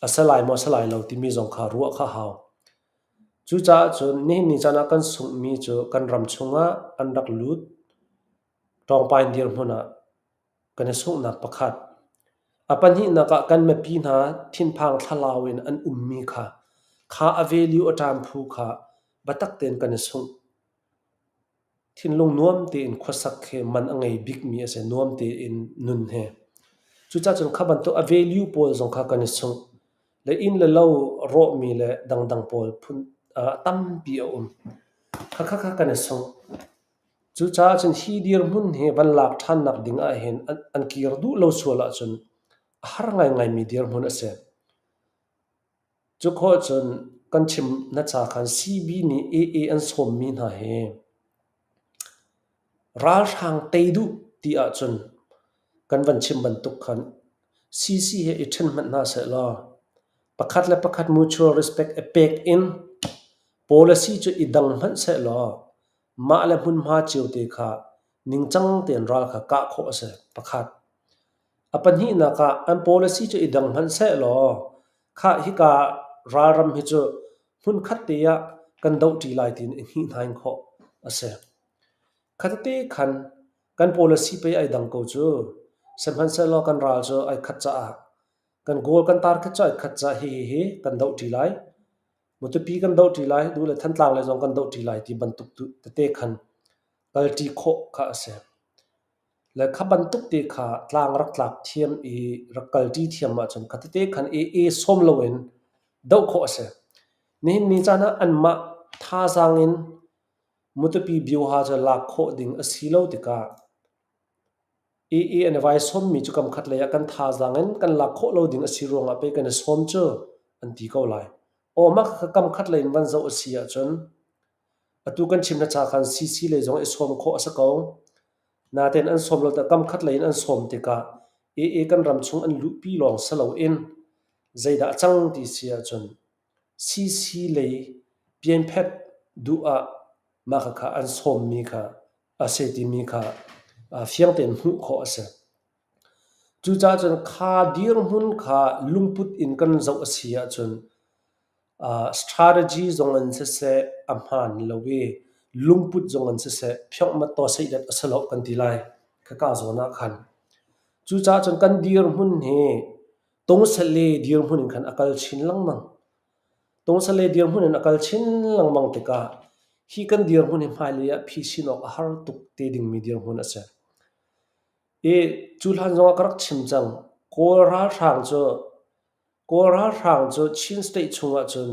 a si lai maw si lai lo timi zong kha ruah kha a hau. Cucaah cun nihin ni caan ah kan sunghmi cu kan ram chungah an rak lut. Ṭawngpain dirhmun ah kan i sunghnak pakhat. A pahnihnak ah kan mipi hna thinphang thlalau in an ummi kha, kha a value a ṭam phu kha biatak tein kan i sungh. Thinlung nuam tein khuasak hi man a ngei bikmi a si, nuam tein nun hi. Cucaah cun kha bantuk a value pawl zong kha kan i sungh. Le inn le lo rawhmi le dangdang pawl phun tampi a um. Khakha kha kan i sungh. Cucaah cun hi dirhmun hi van lak ṭhannak ding ahhin an kir duh lo sual ahcun a har ngaingaimi dirhmun a si. Cu khawh cun kan chim na ca khan CB nih AA an sawmmi hna hi ralhrang tei duh ti ahcun kan van chim bantuk khan CC he i ṭhen hmanh hna sehlaw pakhat le pakhat mutual respect i pek in policy cu i dang hmanh sehlaw mah le hmunhma cio te kha ningcang tein ral kha kah khawh a si. Pakhat. A pahnihnak ah an policy cu i dang hmanh sehlaw khah hika ralram hi cu hmunkhat te ah kan dohṭi lai tiin i hnihhnain khawh a si. Khatete khan kan policy pei ai dang ko cu. Sihmanhsehlaw kan ral cu ai khat caah kan goal kan target cu ai khat caah hihi hi kan dohṭi lai. Matupi kan dohṭi lai, duh le Thantlang lei zong kan dohṭi lai ti bantuk tete khan kalṭi khawh kha a si. Le kha bantuk te kha tlang rak tlak thiam i rak kalṭi thiam ahcun kha tete khan AA sawm loin doh khawh a si. Nihin ni caan ah anmah thazaang in Matupi bioha cu lak khawh ding a si lo tikah AA an i vai sawmmi cu kam khat lei ah kan thazaang in kan lak khawh lo ding a si ruangah pei kan i sawm cu an ti ko lai. Aw mah kha kam khat lei in van zoh a si ahcun atu kan chim na ca khan CC lei zong i sawm khawh a si ko. Natein an sawm lo kam khat lei in an sawm tikah AA kan ram chung an luhpi lawng si loin zeidah a cang ti si ahcun CC lei pianphet duh ah mah khakha an sawmmi kha a si timi kha fiang tein hmuh khawh a si. Cucaah cun kha dirhmun kha lungput in kan zoh a si ahcun. Strategy zong in siseh a hmaan lo i lungput zong in siseh phiokmat taw seihlet a si lo kan ti lai khaka zawn ah khan. Cucaah cun kan dirhmun hi tungsale dirhmun in khan a kal chin lengmang. Tungsale dirhmun in a kal chin lengmang tikah hi kan dirhmun hi hmailei ah phisin awk a har tuk te dingmi dirhmun a si. I cu hlan zongah ka rak chim cang, Kawl ralhrang cu Kawl ralhrang cu Chin state chungah cun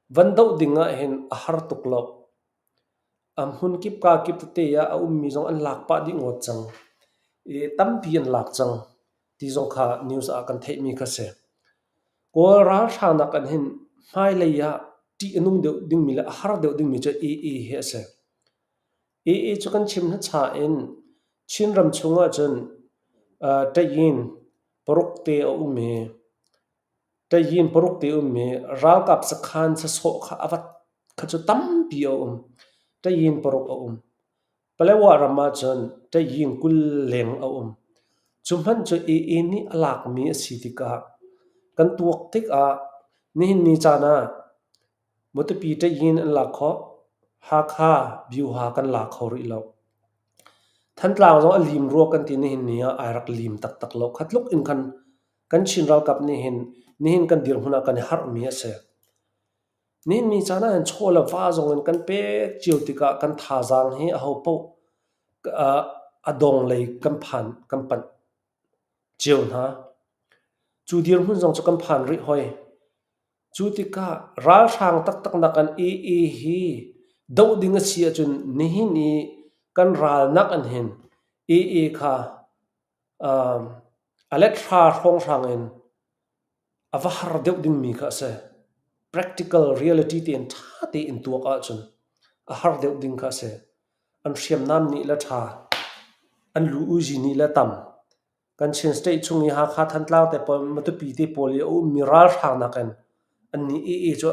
van doh ding ahhin a har tuk lo. A hmunkip kakip tete ah a ummi zong an lak pah dih ngawt cang i tampi an lak cang ti zong kha news ah kan theihmi kha si. Kawl ralhrang nak an hin hmailei ah ṭih a nung deuh dingmi le a har deuh dingmi cu AA hi a si. AA cu kan chim hnacha in Chinram chungah cun ṭayin paruk te a um i ṭayin paruk te a um i ralkap sakhan sasawh kha a vat kha cu tampi a um. Ṭayin paruk a um. Palawa ram ahcun ṭayin 20 leng a um. Cu hmanh cu AA nih a lakmi a si tikah kan tuak tikah nihin ni caan ah Matupi ṭayin an lak khawh. Hakha Byuha kan la kho rih lo. Thantlang zong a lim rua kan ti nihin ni ah ai rak lim taktak lo. Kha tluk in khan kan Chin ralkap nih hin nihin kan dirhmun ah kan i harhmi a si. Nihin ni caan ah hin chaw le va zong in kan pek cio tikah kan thazaang hi ahopaoh a dong lei kan phan kan panh cio hna. Cu dirhmun zong cu kan phan rih hoi. Cu tikah ralhrang taktak nak an AA hi doh ding a si ahcun nihin i kan ralnak an hin AA kha a let hra hrawnghrang in a va har deuh dingmi kha a si. Practical reality tein ṭha tein tuak ahcun a har deuh ding kha a si. An hriamnam nih le ṭha, an lu uzi nih le tam. Kan Chin State chung i Hakha, Thantlang te pawl, Matupi te pawl i a ummi ralhrang nakin annih AA cu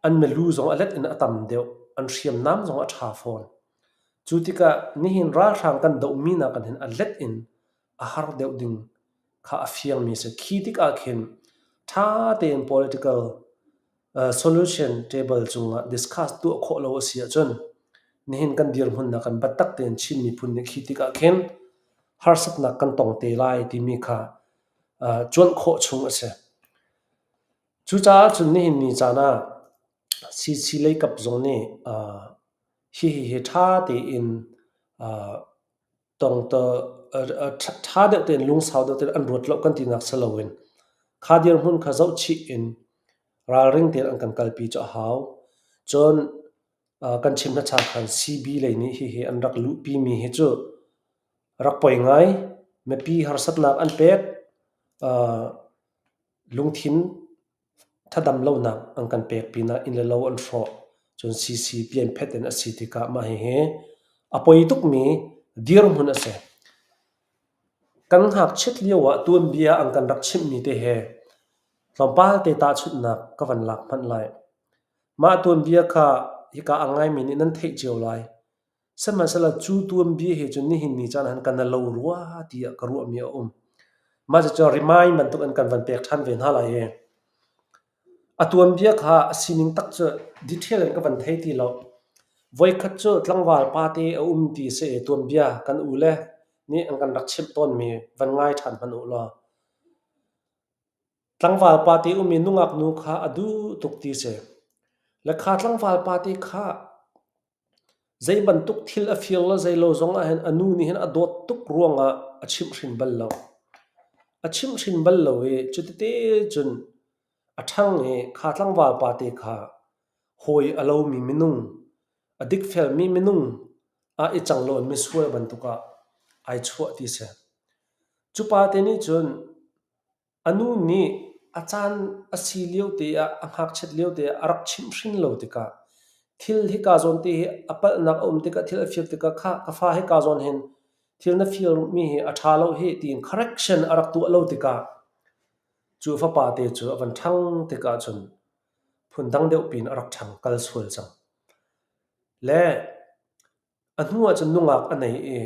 an milu zong a let in a tam deuh, an hriamnam zong a ṭha fawn. Cu tikah nihin ralhrang kan dohmi nakin hin a let in a har deuh ding kha a fiangmi a si. Khi tikah khin ṭha tein political solution table cungah discuss tuah khawh lo a si ahcun nihin kan dirhmun nakin biatak tein Chin miphun nih khi tikah khin harsatnak kan tong te lai timi kha cuanh khawh chung a si. Cucaah cun nihin ni caan ah CC leikap zong nih hihi hi ṭha tein ṭha deuh tein lungsau deuh tein an ruat lo kan tinak si loin kha dirhmun kha zohchih in ralring tein an kan kalpi cu a hau. Cun kan chim hmasa khan CB lei nih hihi an rak luhpimi hi cu rak poi ngai. Mipi harsatnak an pek. Lungthin Thadam lonak an kan pek pinah inn le lo an hrawh. Cun CC pianphet in a si tikah mah hihi a poi tukmi dirhmun a si. Kan ngakchiat lio ah tuanbia an kan rak chimhmi te he tlawmpal te tahchunhnak ka van lak hmanh lai. Mah tuanbia kha hika a ngaimi nih nan theih cio lai. Sihmanhsehlaw cu tuanbia he cun nihin ni caan ah kan lo rua tiah ka ruahmi a um. Mah cucu remind bantuk in kan van pek ṭhan ve hna lai i a tuanbia kha a sining tak cu detail in ka van thei ti lo. Voikhat cu tlangval pate a um ti a si i tuanbia kan u le nih an kan rak chimh tawnmi van ngai ṭhan hmanh u law. Tlangval pate um i nungak nu kha a duh tuk ti a si. Le kha tlangval pate kha Zei bantuk thil a fir le zeilo zong ahhin a nu nih hin a dawt tuk ruangah a chimhhrin bal lo. A chimhhrin bal lo i cutite cun a ṭhang i kha tlangval pate kha hawi a lomi minung, a dikfelmi minung ah i cang loin misual bantuk ah ai chuah ti a si. Cu pate nih cun A nu nih a caan a si liote ah a ngakchiat liote ah a rak chimhhrin lo tikah thil hika zawn te hi a palhnak a um tikah thil a fir tikah khah ka fa hika zawn hin thil na firmi hi a ṭha lo hih tiin correction a rak tuah lo tikah cu fapa te cu a van ṭhang tikah cun phundang deuh piin a rak ṭhang kal sual cang. Le A hnu ahcun nungak a nei i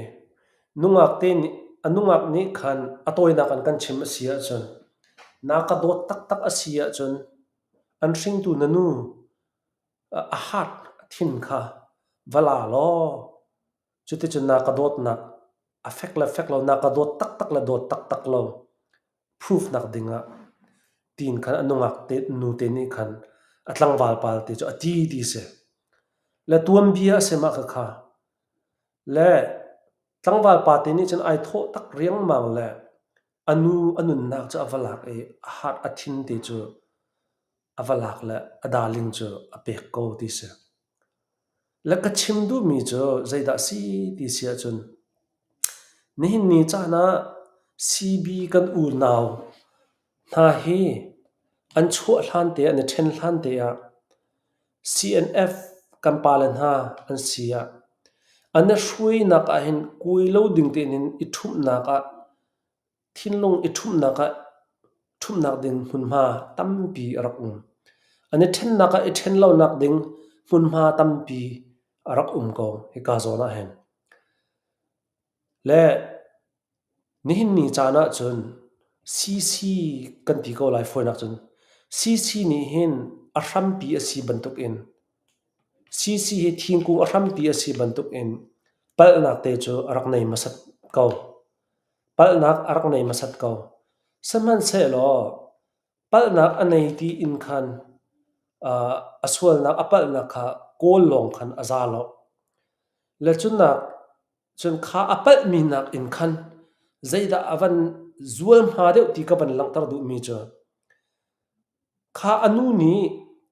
nungak te nih a nungak nih khan a tawinak in kan chim a si ahcun na ka dawt taktak a si ahcun An hringtu na nu a heart a thin kha va la law cuticun na ka dawtnak a fek le fek lo, na ka dawt taktak le dawt taktak lo proof nak dingah tiin khan a nungak te nu te nih khan a tlangval pa te cu a ti ti si. Le tuanbia a si mah khakha. Le tlangval pa te nih cun ai thawh tak riangmang le a nu a nunnak cu a va lak i a heart a thin te cu a va lak le a darling cu a pek ko ti si. Le ka chim duhmi cu zeidah si ti si ahcun nihin ni caan ah CB kan unau hna hi an chuah hlan te an i ṭhen hlan te ah CNF kan pale hna an si ah an i hruainak ahhin kuai lo ding tein i ṭhumhnak ah thinlung i ṭhumhnak ah ṭhumhnak ding hmunhma tampi a rak um. An i ṭhennak ah i ṭhen lonak ding hmunhma tampi a rak um ko hika zawn ah hin. Le nihin ni caan ahcun CC kan ti ko lai fawinak cun CC nih hin a hrampi a si bantukin CC hi thingkung a hrampi a si bantukin palhnak te cu a rak nei hmasat ko. Palhnak a rak nei hmasat ko. Sihmanhsehlaw palhnak a nei ti in khan a sualnak a palhnak kha kawl lawng khan a za lo. Le cunak cun kha a palhmi nakin khan zeidah a van zual hnga deuh ti ka van langhter duhmi cu kha a nu nih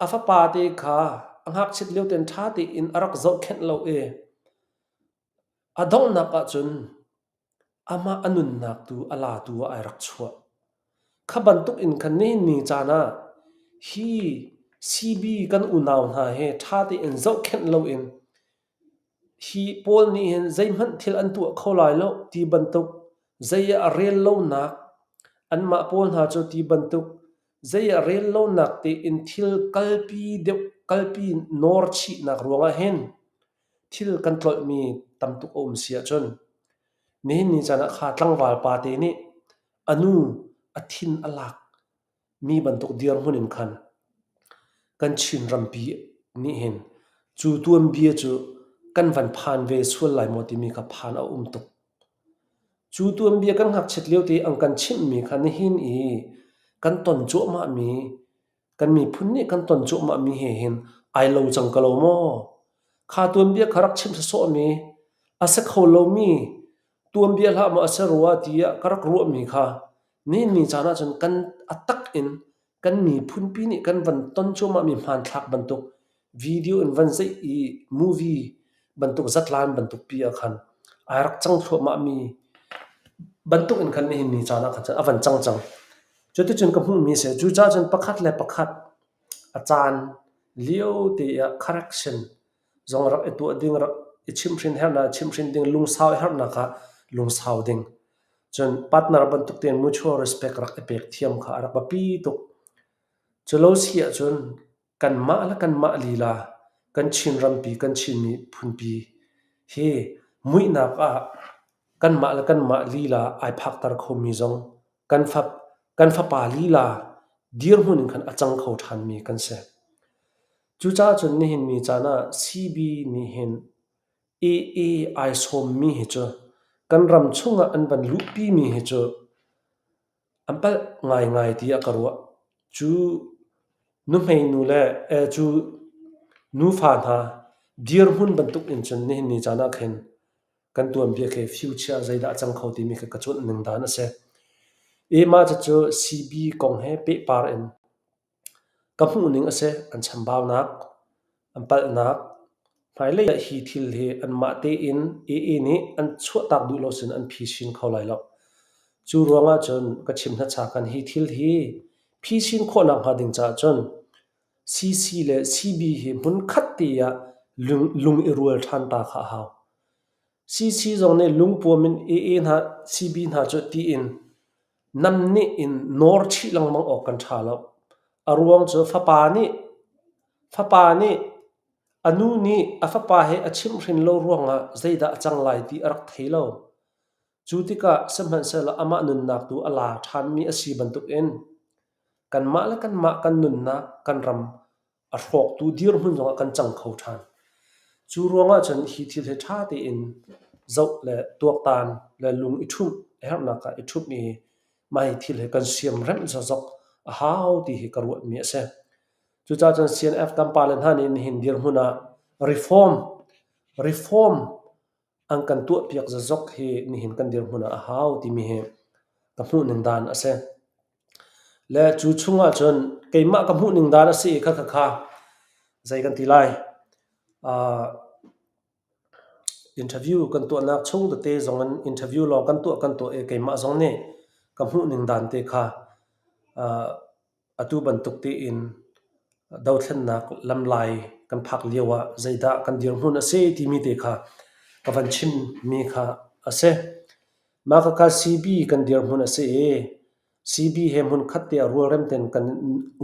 a fapa te kha a ngakchiat lio tein ṭha tein a rak zohkhenh lo i A donghnak ahcun amah a nunnak tu a latu ah ai rak chuah. Kha bantuk in khan nihin ni caan ah hi CB kan unau hna he ṭha tein zohkhenh loin hi pawl nih hin zeihmanh thil an tuah kho lai lo ti bantuk zei ah a rel lonak anmah pawl hna cu ti bantuk zei ah rel lonak tein thil kalpi deuh kalpi nawr chihnak ruangah hin Thil kan tlolhmi tam tuk a um si ahcun nihin ni caan ah kha tlangval pa te nih a nu a thin a lak mi bantuk dirhmun in khan kan Chin rampi nih hin cu tuanbia cu kan van phan ve sual lai maw timi kha phan a um tuk. Cu tuanbia kan ngakchiat lio te an kan chimhmi kha nihin i kan ton cuahmahmi Kan miphun nih kan ton cuahmahmi he hin ai lo cang ko lo maw? Kha tuanbia kha rak chim sawsawhmi, a si kho lomi tuanbia hlah maw a si rua tiah ka rak ruahmi kha nihin ni caan ahcun kan a tak in kan miphunpi nih kan van ton cuahmahmi hmanthlak bantuk video in van zeih i movie bantuk zatlaan bantuk pi ah khan ai rak cang thluahmahmi bantuk in khan nihin ni caan ah khan cun a van cang cang. Cuticun ka hmuhmi a si. Cucaah cun pakhat le pakhat a caan lio te ah correction zong rak i tuah ding, rak i chimhhrin herhnak ah chimhhrin ding, lungsau herhnak ah lungsau ding. Cun partner bantuk tein mutual respect rak i pek thiam kha a rak biapi tuk. Cu lo si ahcun kanmah le kanmah lila kan Chin rampi, kan Chin miphunpi hi muihnak ah kanmah le kanmah lila ai phakter khomi zong kan fap kan fapa lila dirhmun in khan a cang kho ṭhanmi kan si. Cucaah cun nihin ni caan ah CB nih hin AA ai sawmmi hi cu kan ram chungah an van luhpimi hi cu an palh ngaingai tiah ka ruah. Cu nuhmei nu le cu nufa hna dirhmun bantuk in cun nihin ni caan ah khin kan tuanbia khi future ah zeidah a cang kho timi khi ka cuanh ning dan a si. I mah cucu CB kong he pehpar in ka hmuh ning a si. An chambaunak, an palhnak, hmailei ah hi thil hi anmah tein AA nih an chuahtak duh lo sin an phisin kho lai lo. Cu ruangah cun ka chim hnacha khan hi thil hi phisin khawhnak hnga ding caah cun CC le CB hi hmunkhat te ah lung i rual ṭhan ta kha a hau. CC zong nih lungpuam in AA hna CB hna cu tiin namnih in nawr chih lengmang awk kan ṭha lo. A ruang cu fapa nih fapa nih a nu nih a fapa he a chimhhrin lo ruangah zeidah a cang lai ti a rak thei lo. Cu tikah sihmanhsehlaw amah nunnak tu a la ṭhanmi a si bantukin. Kanmah le kanmah kan nunnak, kan ram a hrawktu dirhmun zongah kan cang kho ṭhan. Cu ruangah cun hi thil hi ṭha tein zoh le tuaktan le lung i ṭhumh a herhnak ah i ṭhumh i mah hi thil hi kan siamremh zokzok a hau ti hi ka ruahmi a si. Cucaah cun CNF kan pale hna nih nihin dirhmun ah reform reform an kan tuahpiak zazok hi nihin kan dirhmun ah a hau timi hi ka hmuhning dan a si. Le cu chung ahcun keimah ka hmuhning dan a si i khakha kha zei kan ti lai. Uh, interview kan tuahnak chung tete zong in interview lawng kan tuah kan tuah i keimah zong nih ka hmuhning dan te kha uh, Atu bantuk tein dothlennak lamlai kan phak lio ah zeidah kan dirhmun a si timi te kha ka van chimmi kha a si. Mah khakha CB kan dirhmun a si i CB he hmunkhat te ah rualrem tein kan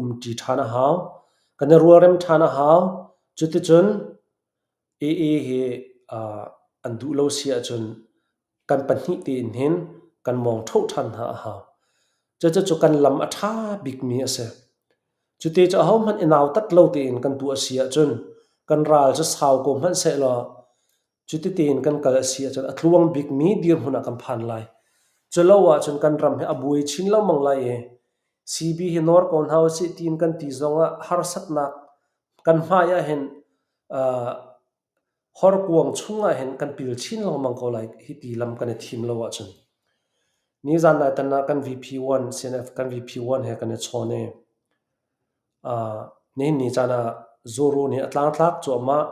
umṭi ṭhan a hau. Kan i rualrem ṭhan a hau. Cuticun AA hi an duh lo si ahcun kan pahnih tein hin kan mawng ṭho ṭhan hna a hau. Cucu kan lam a ṭha bikmi a si. Cuti cu ahohmanh i nautat lo tein kan tuah a si ahcun kan ral cu sau ko hmanh sehlaw cuti tein kan kal a si ahcun a tluang bikmi dirhmun ah kan phan lai. Culo ahcun kan ram hi a buai chin lengmang lai i CB hi nawr ko hna usih tiin kan ti zongah harsatnak kan hmai ahhin uh, Horkuang chungah hin kan pil chin lengmang ko lai hi ti lam kan i thim lo ahcun. Nizan nai tan ah kan VP1 CNF kan VP1 he kan i chawn i uh, nihin ni caan ah Zoro nih a tlangtlak cuahmah.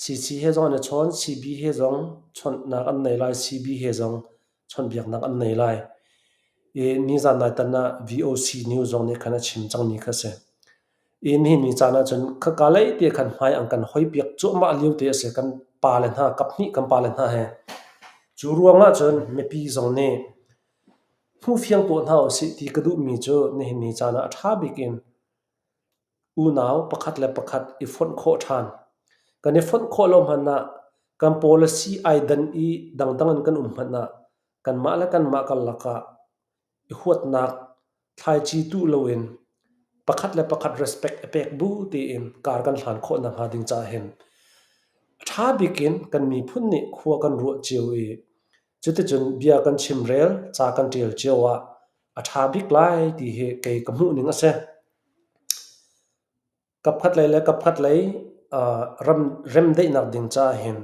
CC he zong an i chawn, CB he zong chawnhnak an nei lai, CB he zong chawnhbiaknak an nei lai. I nizan nai tan ah VOC news zong nih khan a chim cangmi kha a si. I nihin ni caan ahcun khaka lei te khan hmai an kan hoipiak cuahmah lio te a si. Kan pale hna, kaphnih kan pale hna he. Cu ruang ahcun mipi zong nih hmuhfiang tuah hna usih ti ka duhmi cu nihin ni caan ah a ṭha bik in unau pakhat le pakhat i fonh khawh ṭhan. Kan i fonh khawh lo hmanh ah kan policy ai dan i dangdang in kan um hmanh ah kanmah le kanmah karlak ah i huatnak thlaici tuh loin pakhat le pakhat respect a pek bu tein kar kan hlan khawh nakhnga ding caah hin a ṭha bik in kan miphun nih khua kan ruah cio i cuticun bia kan chimrel, ca kan ṭial cio ah a ṭha bik lai ti hi kei ka hmuh ning a si. Kapkhat lei le kapkhat lei ram remdaihnak ding caah hin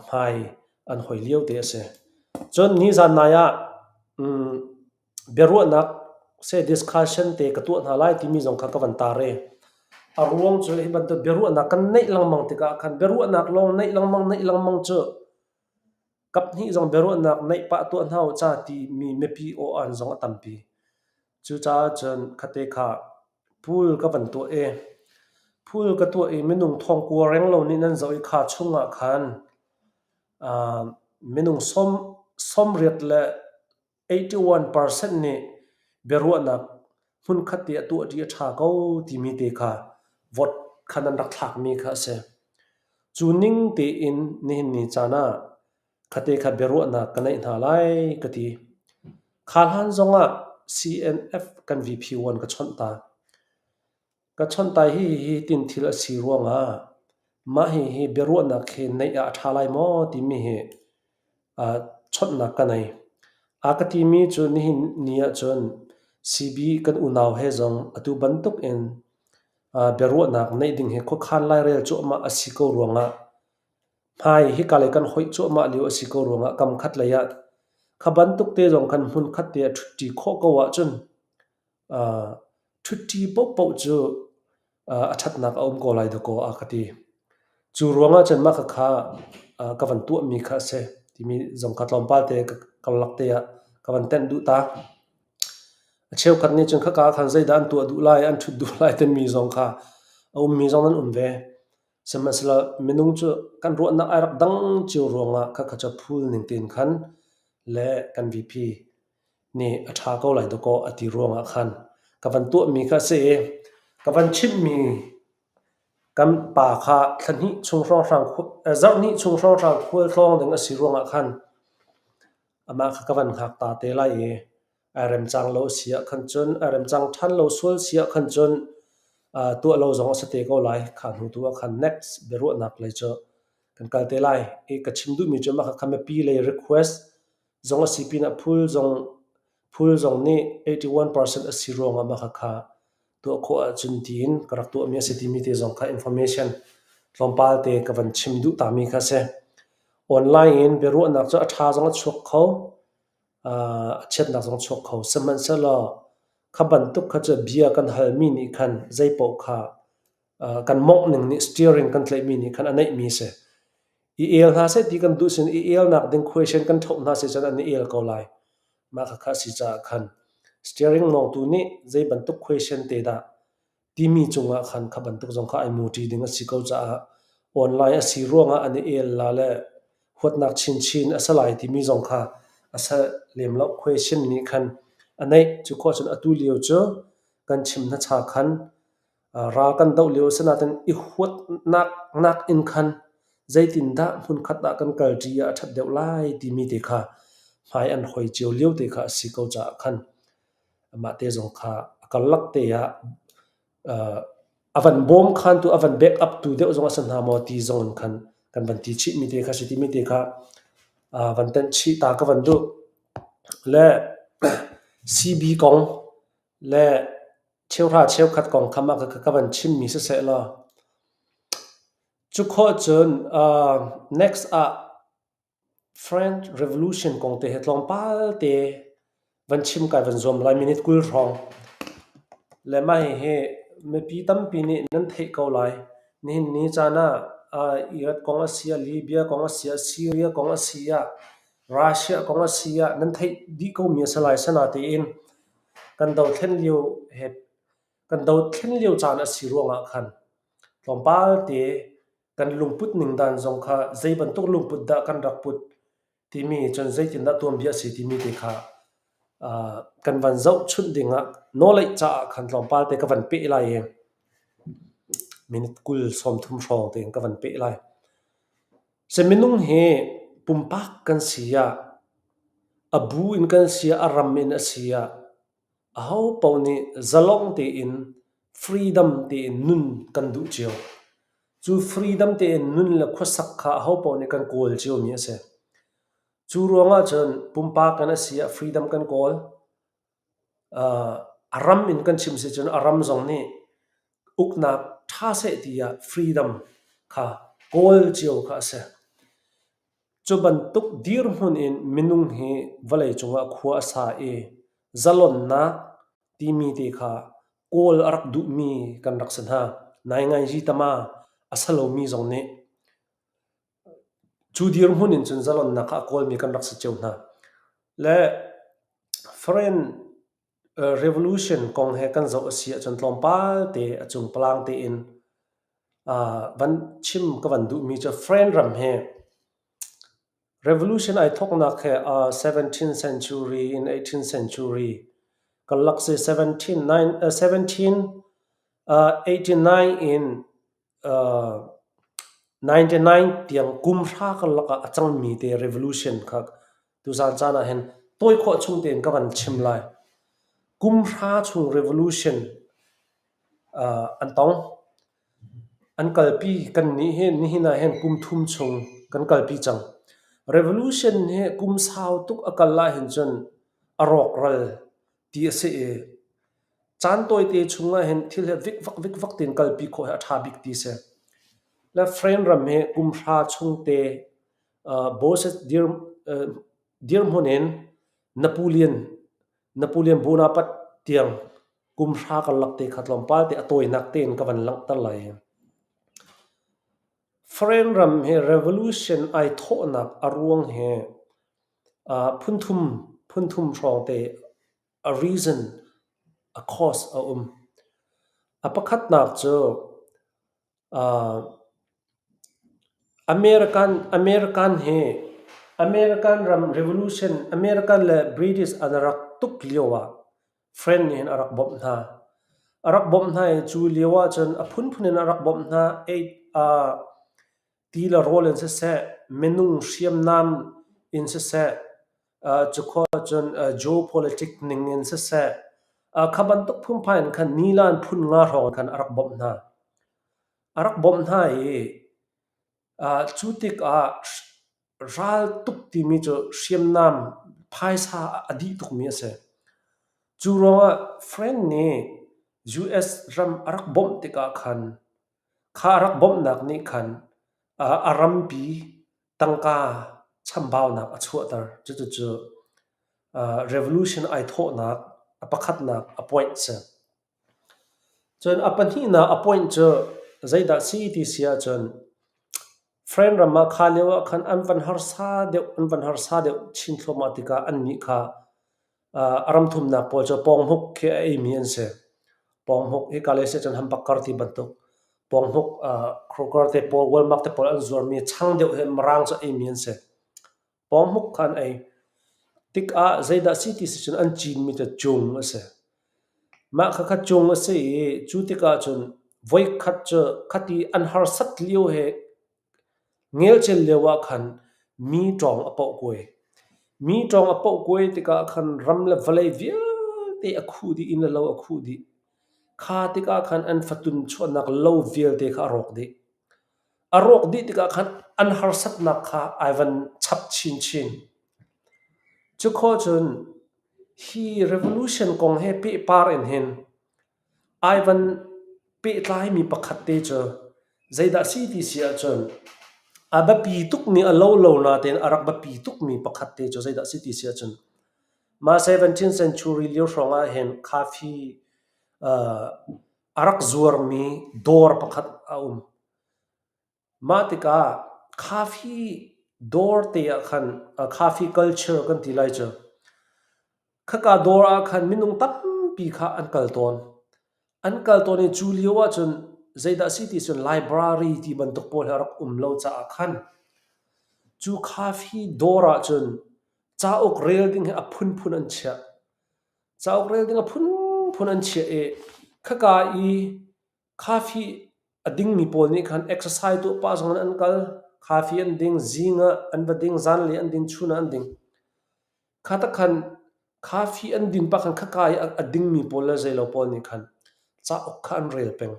hmai an hoi lio te a si. Cun nizan nai ah biaruahnak seh discussion te ka tuah hna lai timi zong kha ka van tar i a ruang cu hi bantuk biaruahnak kan neih lengmang tikah khan biaruahnak lawng neih lengmang neih lengmang cu kaphnih zong biaruahnak neih pah tuah hna u ca timi mipi aw-an zong a tampi. Cucaah cun khate kha Phul ka van tuah i phul ka tuah i minung thongkua renglo nih nan zoh i kha chungah khan minung 80 le 81% nih biaruahnak hmunkhat te a tuahṭi a ṭha ko timi te kha vote kha nan rak thlakmi kha a si. Cu ning tein nihin ni caan ah Khate kha biaruahnak ka neih hna lai ka ti. Kha hlan zongah CNF kan VP1 ka chawnh ta. Ka chawnh ta hi hi tin thil a si ruangah mah hihi biaruahnak hi neih ah a ṭha lai maw timi hi uh, chawnhnak ka nei. A ka timi cu nihin ni ahcun CB kan unau he zong atu bantuk in uh, biaruahnak neih ding hi khuakhan lairel cuahmah a si ko ruangah Hmai hika lei kan hoih cuahmah lio a si ko ruangah kam khat lei ah kha bantuk te zong khan hmun khat te ah ṭhutṭi khawh ko ahcun uh, ṭhutṭi paohpaoh cu uh, a ṭhatnak a um ko lai dakaw a ka ti. Cu ruangah cun mah khakha uh, ka van tuahmi kha a si timi zong kha tlawmpal te karlak te ah ka van tenh duh ta. A cheukhat nih cun khaka ah khan zeidah an tuah duh lai, an ṭhut duh lai timi zong kha a ummi zong nan um ve. Sihmanhsehlaw minung cu kan ruahnak ai rak dang cio ruangah khakha cu phul ning tein khan le kan VP nih a ṭha ko lai dawkaw a ti ruangah khan ka van tuahmi kha a si i ka van chimhmi kan pa kha thla hnih chung hrawnghrang zarh hnih chung hrawnghrang khualtlawng ding a si ruangah khan amah kha ka van hngak ta te lai i. Ai remcang lo si ah khan cun ai remcang ṭhan lo sual si ah khan cun tuah lo zong a si te ko lai. Kha hnu tu ah khan next biaruahnak lei cu kan kal te lai. I ka chim duhmi cu mah kha mipi lei request zong a si pinah phul zong phul zong nih 81% a si ruangah mah kha tuah khawh ahcun tiin ka rak tuahmi a si timi te zong kha information tlawmpal te ka van chim duh tami kha a si. Online in biaruahnak cu a ṭha zong a chuak kho, a chiatnak zong a chuak kho. Sihmanhsehlaw kha bantuk kha cu bia kan halmi nih khan zeipaoh kha kan mawngh ning nih steering kan tlaihmi nih khan a neihmi a si. I el hna seh ti kan duh sin i elnak ding question kan ṭhoh hna si cun an i el ko lai. Mah khakha a si caah khan steering mawngtu nih zei bantuk question te dah timi cungah khan kha bantuk zong kha ai muṭi ding a si ko caah online a si ruangah an i el la le huatnak chinchin a si lai timi zong kha a si lem lo. Question nih khan a neih. Cu khawh cun atu lio cu kan chim hnacha khan Ral kan doh lio a si nain i huatnak nakin khan zeitindah hmunkhat ah kan kalṭi ah a ṭhat deuh lai timi te kha hmai an hoi cio lio te kha a si ko caah khan amah te zong kha a karlak te ah a van bawm khantu, a van back up tu deuh zong a si hna maw ti zong in khan kan van ti chihmi te kha si timi te kha van tenh chih ta ka van duh. Le CB kong le Cheuhra cheukhat kong kha mah ka van chimmi siseh law cu khawh cun next ah French Revolution kong te hi tlawmpal te van chim kai van zuam lai minute 20 hrawng. Le mah hihi mipi tampi nih nan theih ko lai. Nihin ni caan ah Iraq kong a si ah, Libya kong a si ah, Syria kong a si ah, Russia kong a si ah nan theih dih komi a si lai. Sinain Kan dothlen lio he kan dothlen lio caan a si ruangah khan tlawmpal te kan lungput ning dan zong kha zei bantuk lungput dah kan rak put timi cun zeitindah tuanbia a si timi te kha kan van zohchunh dingah nawlei caah khan tlawmpal te ka van peh lai i minute 20 30 hrawng tein ka van peh lai. Si minung hi pumpak kan si ah, a bu in kan si ah, a ram in a si ah, ahopaoh nih zalong tein freedom tein nun kan duh cio. Cu freedom tein nun le khuasak kha ahopaoh nih kan kawl ciomi a si. Cu ruangah cun pumpak in a si ah freedom kan kawl. A ram in kan chim si cun a ram zong nih uknak ṭha seh tiah freedom kha kawl cio kha a si. Cu bantuk dirhmun in minung hi vawleicung ah khua a sa i zalonnak timi te kha kawl a rak duhmi kan rak si hna. Nainganzi tama a si lomi zong nih Cu dirhmun in cun zalonnak kha a kawlmi kan rak si cio hna. Le Foreign Revolution kong he kan zoh a si ahcun tlawmpal te a cung palang tein van chim ka van duhmi cu Foreign ram hi revolution ai thawknak he 17th century in 18th century karlak si 1789 in 99 tiang kum hra karlak ah a cangmi te revolution kha tuzan caan ah hin tawi khawh chung tein ka van chim lai. Kum hra chung revolution an tong. An kalpi kan nih hi nihin ah hin kum thum chung kan kalpi cang. Revolution hi kum sau tuk a kal ahhin cun a rawkral ti a si i caan tawite chung ah hin thil hi vikvak vikvak tein kalpi khawh hi a ṭha bik ti a si. Le Frame ram hi kum hra chung te Boses dirhmun in Napoleon Napoleon Bonaparte tiang kum hra karlak te kha tlawmpal te a tawinak tein ka van langhter lai. Foreign ram hi revolution ai thawhnak a ruang hi phunthum phunthum hrawng te a reason a cause a um. A pakhatnak cu American American hi American ram revolution American le British an rak tuk lio ah Friend nih hin a rak bawmh hna. A rak bawmh hna i cu lio ahcun a phunphun in a rak bawmh hna. Ti le rawl in siseh, minung hriamnam in siseh. Cukhua cun geopolitic ning in siseh, kha bantuk phungphai in khan nilan phun nga hrawng khan a rak bawmh hna. A rak bawmh hna i cu tikah ral tuk timi cu hriamnam phaisa a dih tukmi a si. Cu ruangah France nih US ram a rak bawmh tikah khan kha a rak bawmhnak nih khan a rampi tangka chambaunak a chuahter. Cucucu revolution ai thawhnak a pakhatnak a point a si. Cun a pahnihnak a point cu zeidah si ti si ahcun France ram ah kha lio ah khan an van harsa deuh an van harsa deuh chin thluahmah tikah annih kha a ram thumnak pawl cu pawnghmuk khi a eimi an si. Pawnghmuk hika lei si ahcun hambakkar ti bantuk pawnghmuk Kroger te pawl Walmart te pawl an zuarmi chang deuh hi Mirang cu a eimi an si. Pawnghmuk kha an ei. Tikah zeidah si ti si cun an cinmi cu cung a si. Mah khakha cung a si i cu tikah cun voikhat cu khati an harsat lio he ngelcel lio ah khan mi ṭawng a poh kuai. Mi ṭawng a poh kuai tikah khan ram le vawlei vialte a khuh dih, inn le lo a khuh dih. Kha tikah khan an fatun chuahnak lo vialte kha a rawk dih. A rawk dih tikah khan an harsatnak kha ai van chap chinchin. Cukhawh cun hi revolution kong he pehpar in hin ai van pehtlaimi pakhat te cu zeidah si ti si ahcun a biapi tukmi a lo lo natein a rak biapi tukmi pakhat te cu zeidah si ti si ahcun mah 17th century lio hrawng ah hin coffee a rak zuarmi dawr pakhat a um. Mah tikah coffee dawr te ah khan coffee culture kan ti lai cu khaka dawr ah khan minung tampi kha an kal tawn. An kal tawn i cu lio ahcun zeidah a si ti cun library ti bantuk pawl hi a rak um lo caah khan cu coffee dawr ahcun cauk rel ding hi a phunphun an chiah. Cauk rel ding a phunphun an chiah i khaka i coffee a dingmi pawl nih khan exercise tuah pah zong in an kal. Coffee an ding, zing ah an va ding, zanlei an ding, chun ah an ding. Kha tak khan coffee an din pah khan khaka i a dingmi pawl le zeilo pawl nih khan cauk kha an rel peng.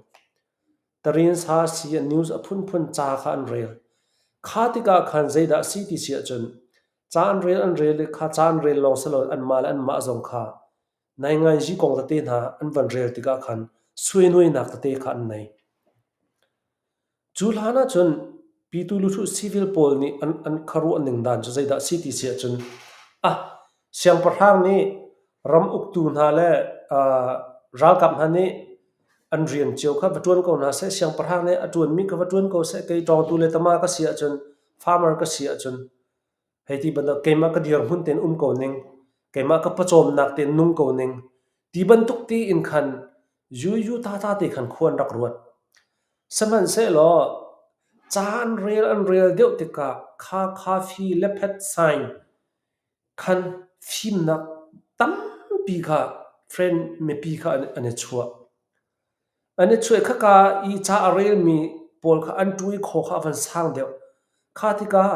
Tarinsa si news a phunphun ca kha an rel. Kha tikah khan zeidah a si ti si ahcun Ca an rel an rel i kha ca an rel lawng si loin anmah le anmah zong kha nainganzi kong tete hna an van rel tikah khan suainuainak tete kha an nei. Cu hlan ahcun Pitu Luthuh civil pawl nih an, an khuaruah ning dan cu zeidah si ti si ahcun ah siangpahrang nih ram uktu hna le uh, ralkap hna nih an rian cio kha va ṭuan ko hna seh, siangpahrang nih a ṭuanmi kha va ṭuan ko seh, kei ṭawngtu le tama ka si ahcun farmer ka si ahcun Hei ti bantuk keimah ka dirhmun tein um ko ning, keimah ka pawcawmnak tein nung ko ning, ti bantuk tiin khan yuyu tata te khan khua an rak ruat. Sihmanhsehlaw caan rel an rel deuh tikah kha khafi le phet sign khan fimnak tampi kha friend mipi kha an i chuah. An i chuah i khaka i ca a relmi pawl kha an ṭu i khaw kha a van sang deuh. Kha tikah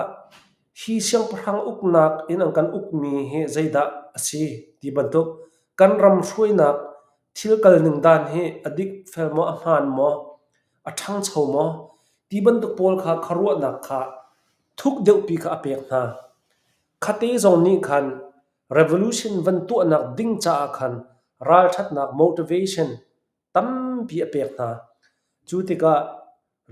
hi siangpahrang uknak in an kan ukmi hi zeidah a si ti bantuk kan ram hruainak thil kalning dan hi a dik fel maw, a hmaan maw, a ṭhangcho maw ti bantuk pawl kha khuaruahnak kha thuk deuhpi kha a pek hna. Khate zong nih khan revolution van tuahnak ding caah khan ralṭhatnak motivation tampi a pek hna. Cu tikah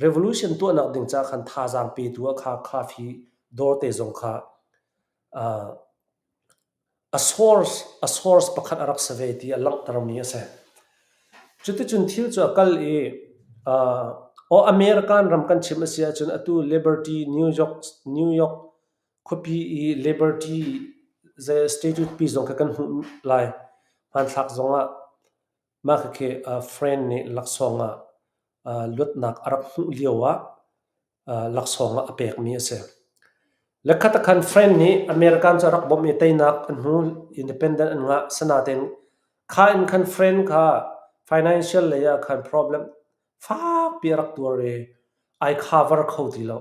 revolution tuahnak ding caah khan thazaang petu ah kha khafi dawrte zong kha uh, a source a source pakhat a rak si ve ti a langhtermi a si. Cuticun thil cu a kal i uh, aw American ram kan chim a si ahcun atu Liberty New York New York Khuapi i Liberty statue pi zong kha kan hmuh lai. Hmanthlak zongah mah khakhi friend nih laksawng ah luatnak a rak hmuh lio ah laksawng ah a pekmi a si. Le khatakhan friend nih American cu a rak bawmh i teinak an hmu, independent an ngah. Sinain kha in khan friend kha financial lei ah khan problem fakpi a rak tuar i ai cover kho ti lo.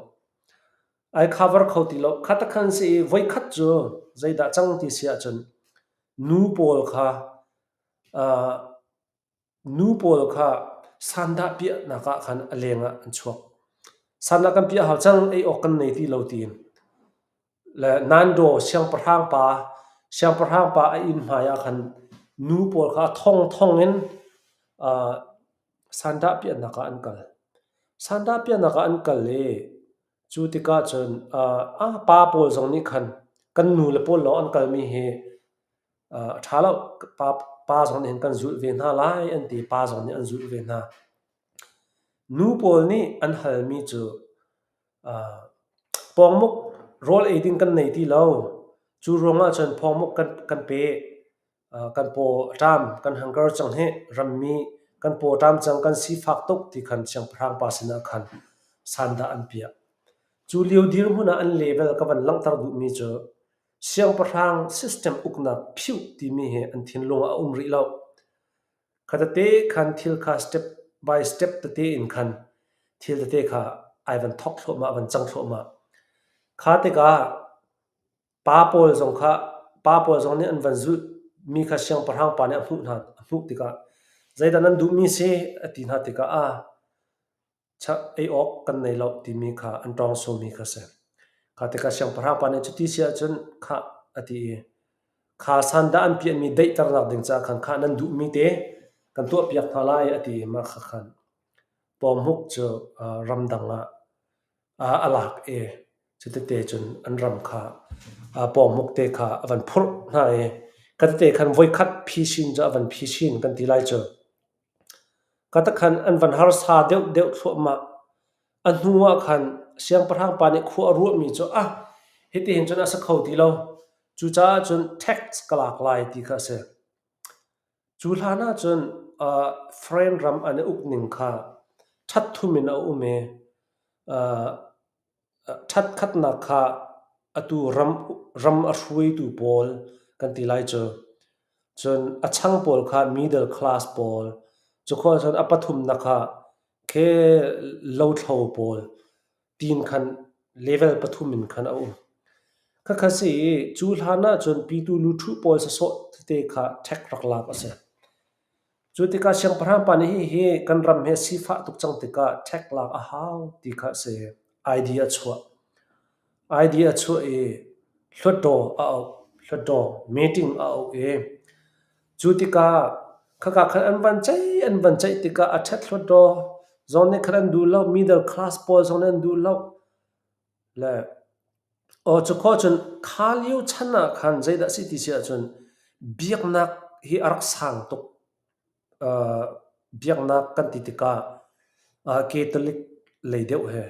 Ai cover kho ti lo. Khatakhan si i voikhat cu. Zeidah cang ti si ahcun nu pawl kha nu pawl kha sandah piahnak ah khan a leng ah an chuak. Sandah kan piah hau cang, ei awk kan nei ti lo tiin. Le Nando siangpahrang pa, siangpahrang pa a inn hmai ah khan nu pawl kha thongthong in sandah piahnak ah an kal. Sandah piahnak ah an kal i cu tikah cun pa pawl zong nih khan kan nu le pawl lawng an kalmi hi a ṭha lo. Pa, pa zong nih hin kan zulh ve hna lai an ti. Pa zong nih an zulh ve hna. Nu pawl nih an halmi cu pawngmuk rawl ei ding kan nei ti lo. Cu ruangah cun phawngmuk kan, kan pe. Kan paw a ṭam, kan hunger cang hih. Rammi kan paw a ṭam cang, kan sifak tuk ti khan siangpahrang pa sinah khan sandah an piah. Cu lio dirhmun ah an level ka van langhter duhmi cu siangpahrang system uknak phiuh timi hi an thinlung ah a um rih lo. Kha tete khan thil kha step by step tete in khan thil tete kha ai van thok thluahmah, van cang thluahmah. Kha tikah pa pawl zong kha pa pawl zong nih an van zulh mi kha siangpahrang pa nih a hmuh hna a hmuh tikah zeidah nan duhmi si a ti hna tikah ah ei awk kan nei lo timi kha an ṭawngsomi kha a si. Kha tikah siangpahrang pa nih cuti si ahcun khah a ti i kha sandah an piahmi daihternak ding caah khan khah nan duhmi te kan tuahpiak hna lai a ti i mah kha khan Pawhmuk cu ramdang ah a lak i cutete cun an ram kha pawhmuk te kha a van phurh hna i khatete khan voikhat phisin cu a van phisin kan ti lai cu. Katakhan an van harsa deuhdeuh thluahmah. A hnu ah khan siangpahrang pa nih khua a ruahmi cu ah hitihin cun a si kho ti lo. Cucaah cun tax ka lak lai ti kha a si. Cu hlan ah cun uh, foreign ram an i ukning kha ṭhatthum in a um i uh, Ṭhatkhatnak kha atu ram a hruaitu pawl kan ti lai cu. Cun a chang pawl kha middle class pawl, cukhua cun a pathumnak kha khi lothlo pawl tiin khan level pathum in khan a um. Khakha si i cu hlan ahcun pitu luṭhuh pawl sawsawh tete kha ṭhek rak lak a si. Cu tikah siangpahrang pa nih hihi kan ram hi a sifah tuk cang tikah ṭhek lak a hau ti kha a si. Idea a chuah. Idea a chuah i hluttaw a auh. Hluttaw meeting a auh i cu tikah khaka khan an van ceih an van ceih tikah a ṭhet hluttaw zong nih khan an duh lo, middle class pawl zong nih an duh lo. Le aw cu khawh cun kha lio chan ah khan zeidah a si ti si ahcun biaknak hi a rak sang tuk. Uh, biaknak kan ti tikah uh, Catholic lei deuh he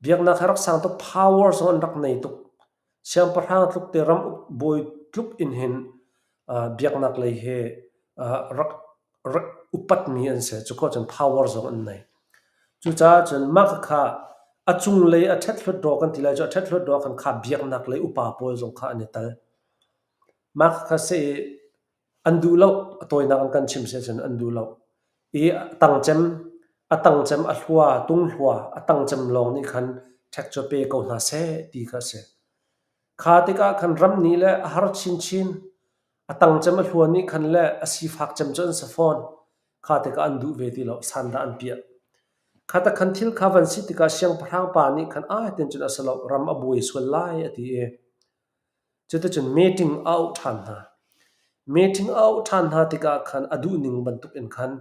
biaknak hi a rak sang tuk power zong an rak nei tuk. Siangpahrang tluk te ram uk bawi tluk in hin uh, biaknak lei he uh, rak rak upatmi an si. Cu khawh cun power zong an nei. Cucaah cun mah khakha a cunglei a ṭhet hlutdaw kan ti lai cu a ṭhet hlutdaw khan kha biaknak lei upa pawl zong kha an i tal. Mah khakha si i an duh lo, a tawinak in kan chim si ahcun an duh lo. I a tangcem, a tangcem a hlua, tunghlua, a tangcem lawng nih khan ṭhek cu pe ko hna seh ti kha a si. Kha tikah khan ram nih le a har chinchin. A tangcem a hlua nih khan le a sifak cem cu an si fawn. Kha tikah an duh ve ti lo, sandah an piah. Kha tak khan thil kha van si tikah siangpahrang pa nih khan ai tin cun a si lo, ram a buai sual lai a ti i cuticun meeting a auh ṭhan hna. Meeting a auh ṭhan hna tikah khan a duhning bantuk in khan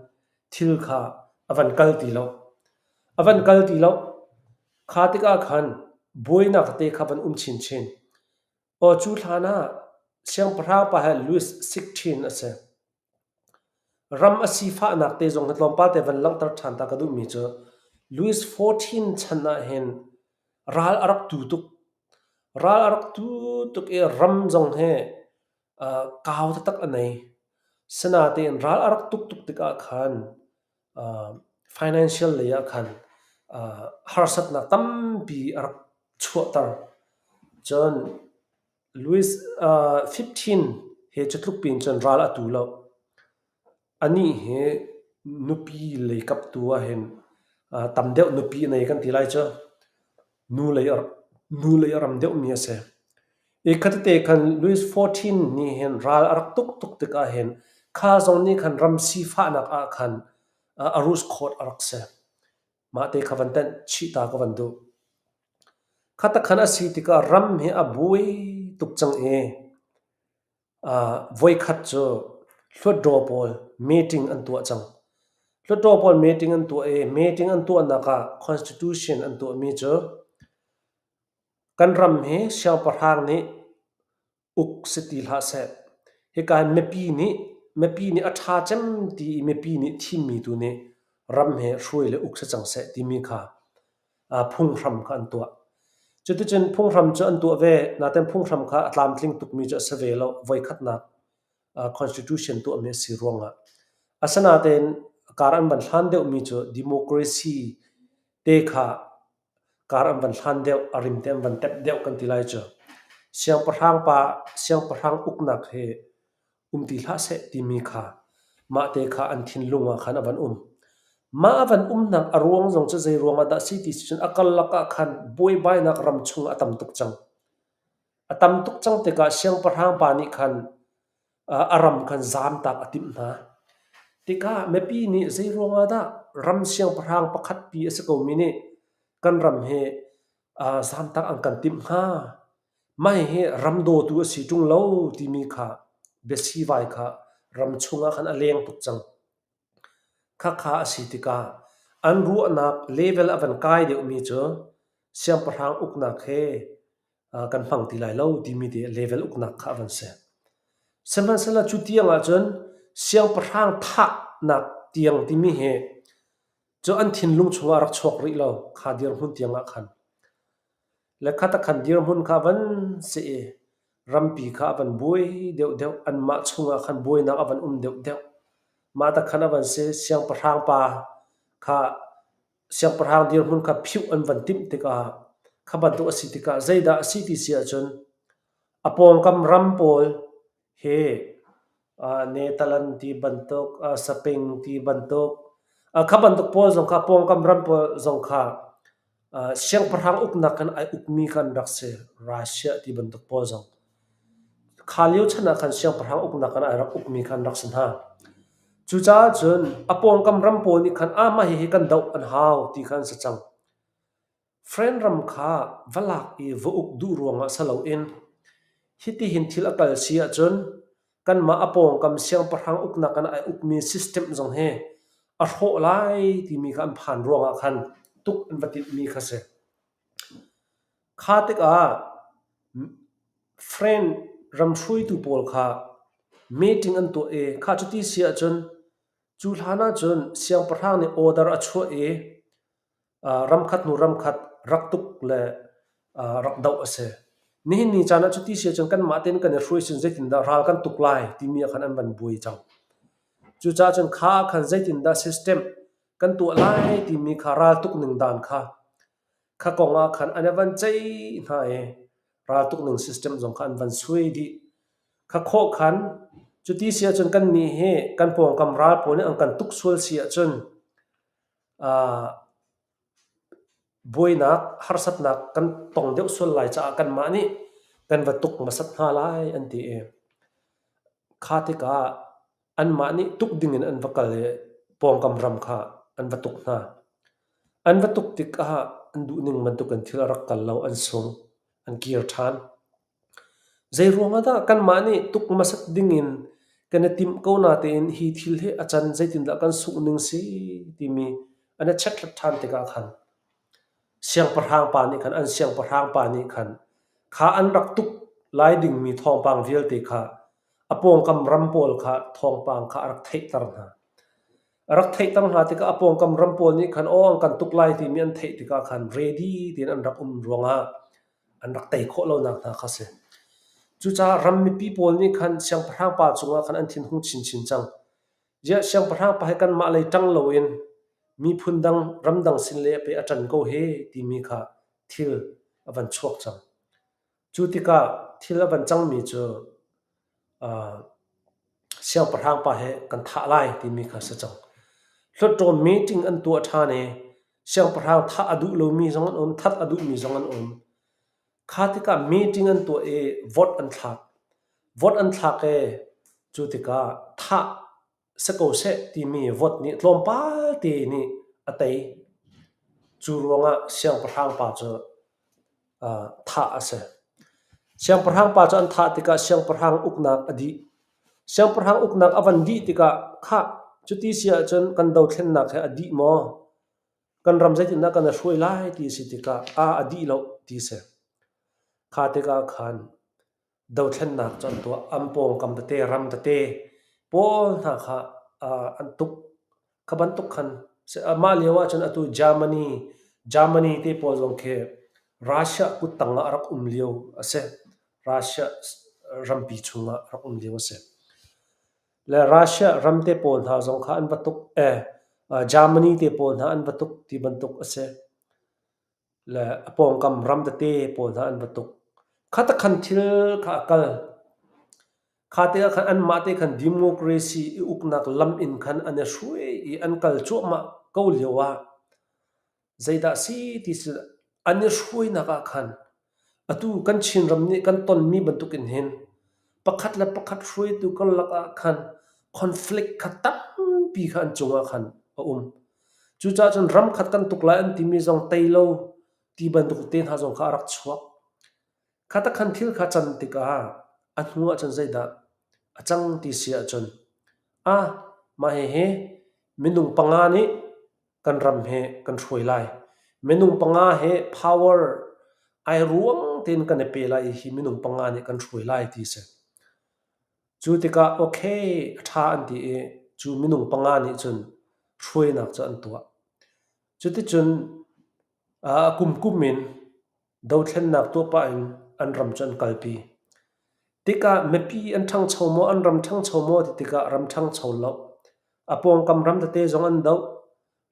thil kha a van kal ti lo. A van kal ti lo. Kha tikah khan buainak te kha van um chinchin. Aw cu hlan ah siangpahrang pa hi Louis XVI a si. Ram a sifahnak te zong hi tlawmpal te van langhter ṭhan ta ka duhmi cu Louis XIV chan ahhin ral a rak tu tuk. Ral a rak tu tuk i ram zong hi uh, kau taktak a nei. Sinain ral a rak tuk tuk tikah khan uh, financial lei ah khan uh, harsatnak tampi a rak chuahter. Cun Louis XV he cu tluk piin cun ral a tu lo. Anih hi nupi lei kap tu ahhin tam deuh nupi a nei kan ti lai cu. Nu lei a ram deuhmi a si. I khatete khan Louis XIV nih hin ral a rak tuk tuk tikah hin kha zong nih khan ram sifahnak ah khan a rus khawt a rak si. Mah te kha van tenh chih ta ka van duh. Khatakhan a si tikah ram hi a buai tuk cang i voikhat cu Hluttaw pawl meeting an tuah cang. Hluttaw pawl meeting an tuah i meeting an tuahnak ah constitution an tuahmi cu kan ram hi siangpahrang nih uk si ti hlah seh. Hika hin mipi nih mipi nih a ṭha cem ti i mipi nih thimmi tu nih ram hi hruai le uk si cang seh timi kha phunghram kha an tuah. Cuticun phunghram cu an tuah ve, nain phunghram kha a tlamtling tukmi cu a si ve lo. Voikhatnak constitution tuahmi a si ruangah. Asinain kar an van hlan deuhmi cu democracy te kha kar an van hlan deuh, a rim te an van tep deuh kan ti lai cu. Siangpahrang pa, siangpahrang uknak hi um ti hlah seh timi kha mahte kha an thinlung ah khan a van um. Mah a van umnak a ruang zong cu zei ruang ah dah si ti si cun a karlak ah khan buaibainak ram chung a tam tuk cang. A tam tuk cang tikah siangpahrang pa nih khan a ram khan zamtak a timh hna. Tikah mipi nih zei ruang ah dah ram siangpahrang pakhat pi a si komi nih kan ram hi zamtak an kan timh hnga? Mah hihi ram dawtu a si ṭung lo timi kha biasivai kha ram chungah khan a leng tuk cang. Khakha a si tikah an ruahnak level a van kai deuhmi cu siangpahrang uknak he kan hmang ti lai lo timi te level uknak kha a van si. Sihmanhsehlaw cu tiang ahcun siangpahrang thahnak tiang timi hi cu an thinlung chungah a rak chuak rih lo kha dirhmun tiang ah khan. Le khatakhan dirhmun kha van si i rampi kha a van buai deuhdeuh, anmah chungah khan buainak a van um deuhdeuh. Mah takhan a van si, siangpahrang pa kha siangpahrang dirhmun kha phiuh an van timh tikah kha bantuk a si tikah zeidah a si ti si ahcun a pawngkam ram pawl hi Netherlands ti bantuk, Spain ti bantuk, kha bantuk pawl zong kha pawngkam ram pawl zong kha siangpahrang uknak in ai ukmi kha an rak si. Russia ti bantuk pawl zong. Kha lio chan ah khan siangpahrang uknak in ai rak ukmi kha an rak si hna. Cucaah cun a pawngkam ram pawl nih khan ah mah hihi kan doh an hau ti kha an si cang. Friend ram kha va lak i va uk duh ruangah si loin hitihin thil a kal si ahcun kanmah a pawngkam siangpahrang uknak in ai ukmi system zong hi a hrawh lai timi kha an phan ruangah khan tuk an va timhmi kha si. Kha tikah friend ram hruaitu pawl kha meeting an tuah i kha cuti si ahcun cu hlan ahcun siangpahrang nih order a chuah i ramkhat hnu ramkhat rak tuk le rak doh a si. Nihin ni caan ah cuti si ahcun kanmah tein kan i hruai sin zeitindah ral kan tuk lai timi ah khan an van buai cang. Cucaah cun kha ah khan zeitindah system kan tuah lai timi kha ral tuk ning dan kha kha kong ah khan an i van ceih hna i raltuk ning system zong kha an van suai dih. Kha khawh khan cuti si ahcun kannih hi kan pawngkam ral pawl nih an kan tuk sual si ahcun Buainak, harsatnak kan tong deuh sual lai caah kanmah nih kan va tuk hmasat hna lai an ti i kha tikah anmah nih tuk dingin an va kal i pawngkam ram kha an va tuk hna. An va tuk tikah an duhning bantukin thil a rak kal lo, an sung, an kir ṭhan. Zeiruang ah dah kanmah nih tuk hmasat dingin kan i timh ko natein hi thil hi a can zeitindah kan sungh ning si timi an i chekhlat ṭhan tikah khan siangpahrang pa nih khan an siangpahrang pa nih khan kha an rak tuk lai dingmi thawngpang vialte kha a pawngkam ram pawl kha thawngpang kha a rak theihter hna. A rak theihter hna tikah a pawngkam ram pawl nih khan aw an kan tuk lai timi an theih tikah khan ready tiin an rak um ruangah an rak tei khawh lonak hna kha a si. Cucaah ram mipi pawl nih khan siangpahrang pa cungah khan an thinhung chinchin cang. Ziah siangpahrang pa hi kanmah lei ṭang loin miphun dang ramdang sin le pei a ṭan ko he timi kha thil a van chuak cang. Cu tikah thil a van cangmi cu uh, siangpahrang pa he kan thah lai timi kha si cang. Hluttaw meeting an tuah ṭhan i siangpahrang thah a duh lomi zong an um, that a duhmi zong an um. Kha tikah meeting an tuah i vote an thlak. Vote an thlak i cu tikah thah si ko seh timi vote nih tlawmpal te nih a tei. Cu ruangah siangpahrang pa cu thah a si. Siangpahrang pa cu an thah tikah siangpahrang uknak a dih. Siangpahrang uknak a van dih tikah khah cuti si ahcun kan dothlennak hi a dih maw? Kan ram zeitindah kan i hruai lai ti a si tikah a a dih lo ti a si. Kha tikah khan dothlennak cu an tuah. An pawngkam tete, ram tete pawl hna kha an tuk. Kha bantuk khan mah lio ahcun atu Germany, Germany te pawl zong khi Russia kuttang ah a rak um lio a si. Russia rampi chungah a rak um lio a si. Le Russia ram te pawl hna zong kha an va tuk. Germany te pawl hna an va tuk ti bantuk a si. Le a pawngkam ram tete pawl hna an va tuk. Khatakhan thil kha a kal. Kha te ah khan anmah te khan democracy i uknak lam in khan an i hruai i an kal cuahmah ko lio ah zeidah si ti si an i hruainak ah khan atu kan Chinram nih kan tonmi bantukin hin pakhat le pakhat hruaitu karlak ah khan conflict kha tampi kha an cungah khan a um. Cucaah cun ram khat kan tuk lai an timi zong tei lo ti bantuk te hna zong kha a rak chuak. Khatakhan thil kha can tikah a hnu ahcun zeidah a cang ti si ahcun ah mah hihi minung panga nih kan ram hi kan hruai lai. Minung panga hi power ai ruang tein kan i pe lai i hi minung panga nih kan hruai lai ti a si. Cu tikah okay a ṭha an ti i cu minung panga nih cun hruainak cu an tuah. Cuticun a kumkum in dothlennak tuah pah in an ram cu an kalpi. Tikah mipi an ṭhangcho maw, an ram ṭhangcho maw ti tikah ram ṭhangcho lo. A pawngkam ram tete zong an doh.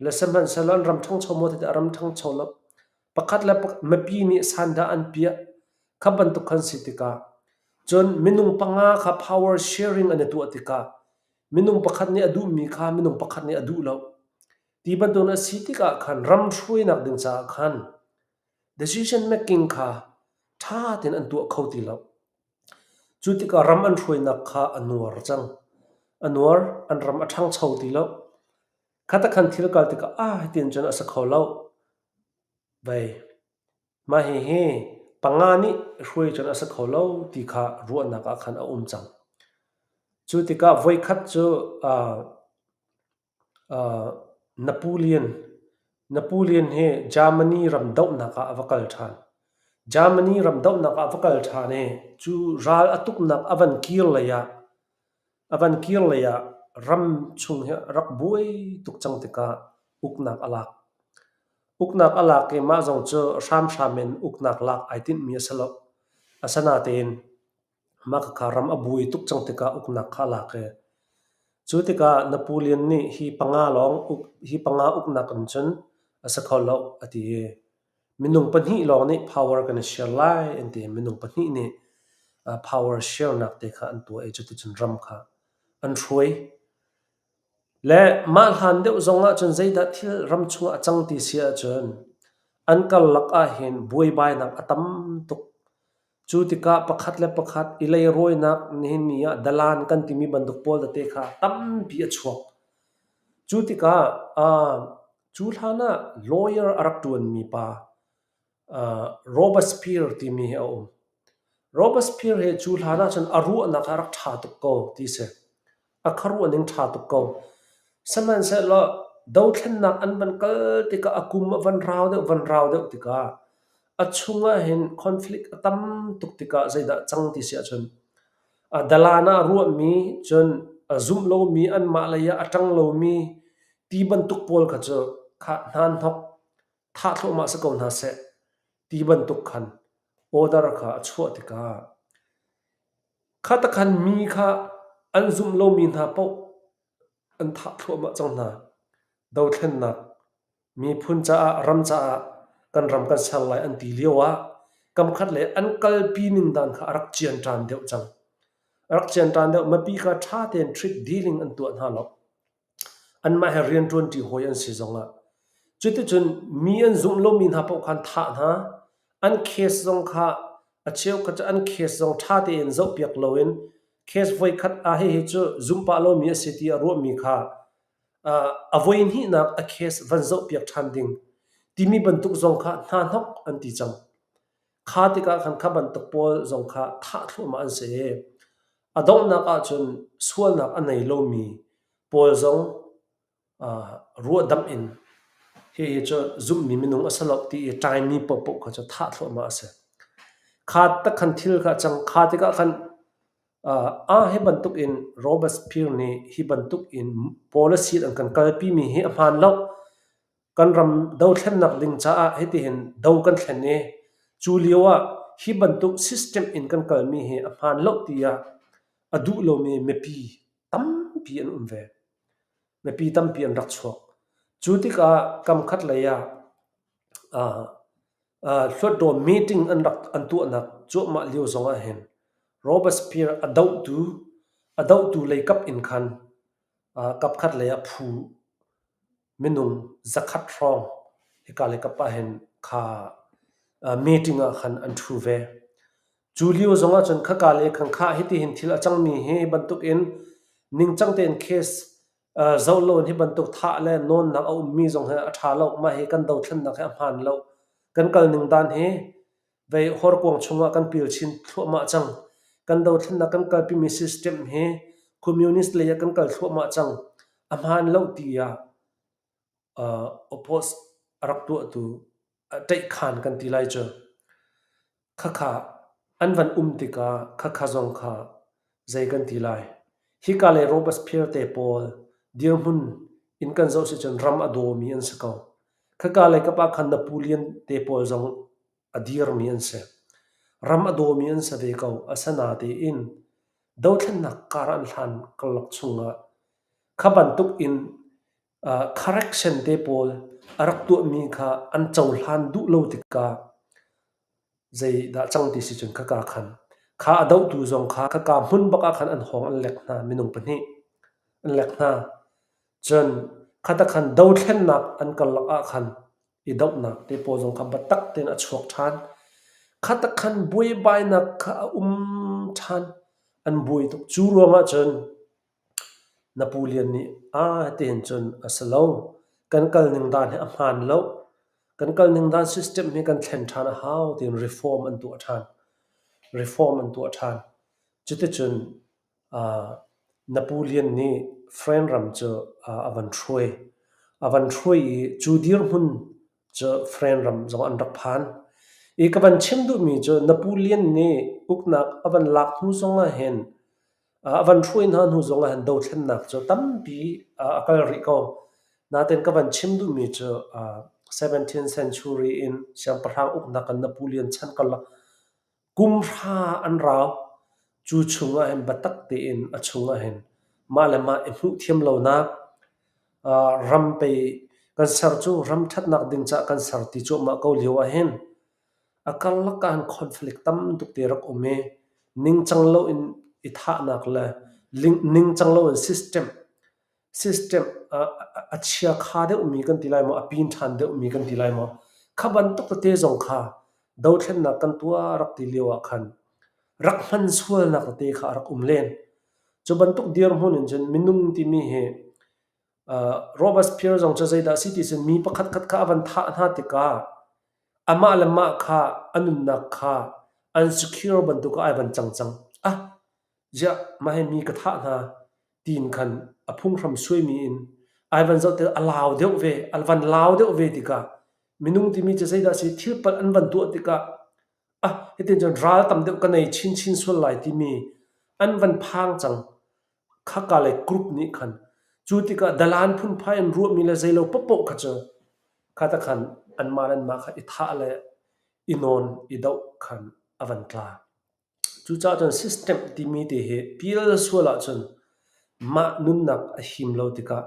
Le sihmanhsehlaw an ram ṭhangcho maw ti tikah ram ṭhangcho lo. Pakhat le mipi nih sandah an piah. Kha bantuk khan si tikah cun minung panga kha power sharing an i tuah tikah minung pakhat nih a duhmi kha minung pakhat nih a duh lo. Ti bantuk a si tikah khan ram hruainak ding caah khan Decision making kha ṭha tein an tuah kho ti lo. Cu tikah ram an hruainak kha a nuar cang. A nuar, an ram a ṭhangcho ti lo. Khatakhan thil kal tikah ah hitin cun a si kho lo. Vei, mah hihi panga nih hruai cun a si kho lo ti kha ruahnak ah khan a um cang. Cu tikah voikhat cu uh, Napoleon Napoleon hi Germany ram dohnak ah a va kal ṭhan. Germany ram dohnak ah a va kal ṭhan i cu ral a tuknak a van kir lei ah a van kir lei ah ram chung hi a rak buai tuk cang tikah uknak a lak. Uknak a lak i mah zong cu hramhram in uknak lak ai tinhmi a si lo. Asinain Mah khakha ram a buai tuk cang tikah uknak kha a lak i cu tikah Napoleon nih hi panga lawng uk hi panga uknak in cun a si kho lo a ti i minung pahnih lawng nih power kan i share lai an ti i minung pahnih nih power share nak te kha an tuah i cuticun ram kha an hruai. Le mah hlan deuh zong ahcun zeidah thil ram chungah a cang ti si ahcun an karlak ahhin buaibainak a tam tuk. Cu tikah pakhat le pakhat i leirawinak nihin ni ah dalan kan timi bantuk pawl tete kha tampi a chuak. Cu tikah cu hlan ah lawyer a rak ṭuanmi pa Robespierre timi hi a um. Robespierre hi cu hlan ahcun a ruahnak a rak ṭha tuk ko ti si. A khuaruah ning ṭha tuk ko. Sihmanhsehlaw dothlennak an van kal tikah a kum a van rau deuh van rau deuh tikah a chungah hin conflict a tam tuk tikah zeidah cang ti si ahcun a dalan ah ruahmi cun a zumh lomi anmah lei ah a ṭang lomi ti bantuk pawl kha cu khah hna hnok thah thluahmah si ko hna seh ti bantuk khan order kha a chuah tikah khatakhan mi kha an zumh lomi hna paoh an thah thluahmah cang hna. Dothlennak miphun caah ram caah kan ram kan ser lai an ti lio ah kamkhat le an kalpi ning dan kha a rak cian ṭan deuh cang. A rak cian ṭan deuh. Mipi kha ṭha tein treat dealing an tuah hna lo. Anmah he rianṭuanṭi hawi an si zongah. Cuticun mi an zumh lomi hna paoh kha an thah hna. An case zong kha a cheukhat cu an case zong ṭha tein zohpiak loin case voikhat ah hihi cu zumh pah lomi a si ti a ruahmi kha a voihnihnak a case van zohpiak ṭhan ding timi bantuk zong kha hna hnok an ti cang. Kha tikah khan kha bantuk pawl zong kha thah thluahmah an si i a donghnak ahcun sualnak a nei lomi pawl zong ruahdamh in hihi cu zumhmi minung a si lo ti i ṭaimi paohpaoh kha cu thah thluahmah a si. Kha tak khan thil kha a cang. Kha tikah khan ah hi bantuk in Robespierre nih hi bantuk in policy an kan kalpimi hi a hmaan lo. Kan ram dothlennak ding caah hitihin do kan thlen i cu lio ah hi bantuk system in kan kalmi hi a hmaan lo tiah a duh lomi mipi tampi an um ve. Mipi tampi an rak chuak. Cu tikah kamkhat lei ah Hluatdaw meeting an rak an tuahnak cuahmah lio zong ah hin Robespierre a dohtu a dohtu lei kap in khan kapkhat lei ah phu minung 100 hrawng hika le kap ah hin kha meeting ah khan an ṭhu ve. Cu lio zong ahcun khaka le khan khah hitihin thil a cangmi hi bantuk in ningcang tein case zoh loin hi bantuk thah le nawnnak a ummi zong hi a ṭha lo. Mah hi kan dothlennak hi a hmaan lo. Kan kal ning dan hi vei horkuang chungah kan pil chin thluahmah cang. Kan dothlennak kan kalpimi system hi communist lei ah kan kal thluahmah cang. A hmaan lo tiah oppose a rak tuahtu ṭaihkhan kan ti lai cu. Khakha an van um tikah khakha zong kha zei kan ti lai. Hika lei Robespierre te pawl dirhmun in kan zoh si cun ram a dawmi an si ko. Khaka lei kap ah khan Napoleon te pawl zong a dirmi an si. Ram a dawmi an si ve ko. Asinain dothlennak kar an hlan karlak chungah kha bantuk in correction te pawl a rak tuahmi kha an cohlan duh lo tikah zeidah cang ti si cun khaka khan kha a dohtu zong kha khaka hmun bak ah khan an hawng an lek hna minung pahnih an lek hna. Cun khata khan dothlennak an karlak ah khan i dohnak te pawl zong kha biatak tein a chuak ṭhan. Khata khan buaibainak kha a um ṭhan. An buai tuk. Cu ruangah cun Napoleon nih aa hitihin cun a si lo. Kan kal ning dan hi a hmaan lo. Kan kal ning dan system hi kan thlen ṭhan a hau tiin reform an tuah ṭhan. Reform an tuah ṭhan. Cuticun Napoleon nih French ram cu a van hruai. A van hruai i cu dirhmun cu French ram zong an rak phan. I ka van chim duhmi cu Napoleon nih uknak a van lak hnu zong ah hin a van hruai hna hnu zong ah hin dothlennak cu tampi a kal rih ko. Nain ka van chim duhmi cu 17th century in siangpahrang uknak in Napoleon chan karlak Kum hra an rau. Cu chungah hin biatak tein a chungah hin mah le mah i hmuh thiam lonak, ram pei kan ser cu ram ṭhatnak ding caah kan ser ti cuahmah ko lio ahhin a karlak ah hin conflict tam tuk te rak um i ningcang loin i thahnak le ningcang loin system System a chiakha deuhmi kan ti lai maw, a pin ṭhan deuhmi kan ti lai maw, kha bantuk tete zong kha dothlennak kan tuah rak ti lio ah khan rak hman sualnak tete kha a rak um len. Cu bantuk dirhmun in cun minung timi hi Robespierre zong cu zeidah a si ti cun mi pakhatkhat kha a van thah hna tikah amah le mah kha a nunnak kha unsecure bantuk ah ai van cang cang. Ah, ziah mah hi mi ka thah hna tiin khan a phunghram suaimi in ai van zoh tikah a lau deuh ve, a van lau deuh ve tikah minung timi cu zeidah a si thil palh an van tuah tikah ah hitin cun ral tam deuh ka nei chinchin sual lai timi an van phang cang. Khaka le group nih khan cu tikah dalan phunphai in ruahmi le zeilo paohpaoh kha cu kha ta khan anmah le anmah kha i thah le i nawn i doh khan a van tla. Cucaah cun system timi te hi pial sual ahcun mah nunnak a him lo tikah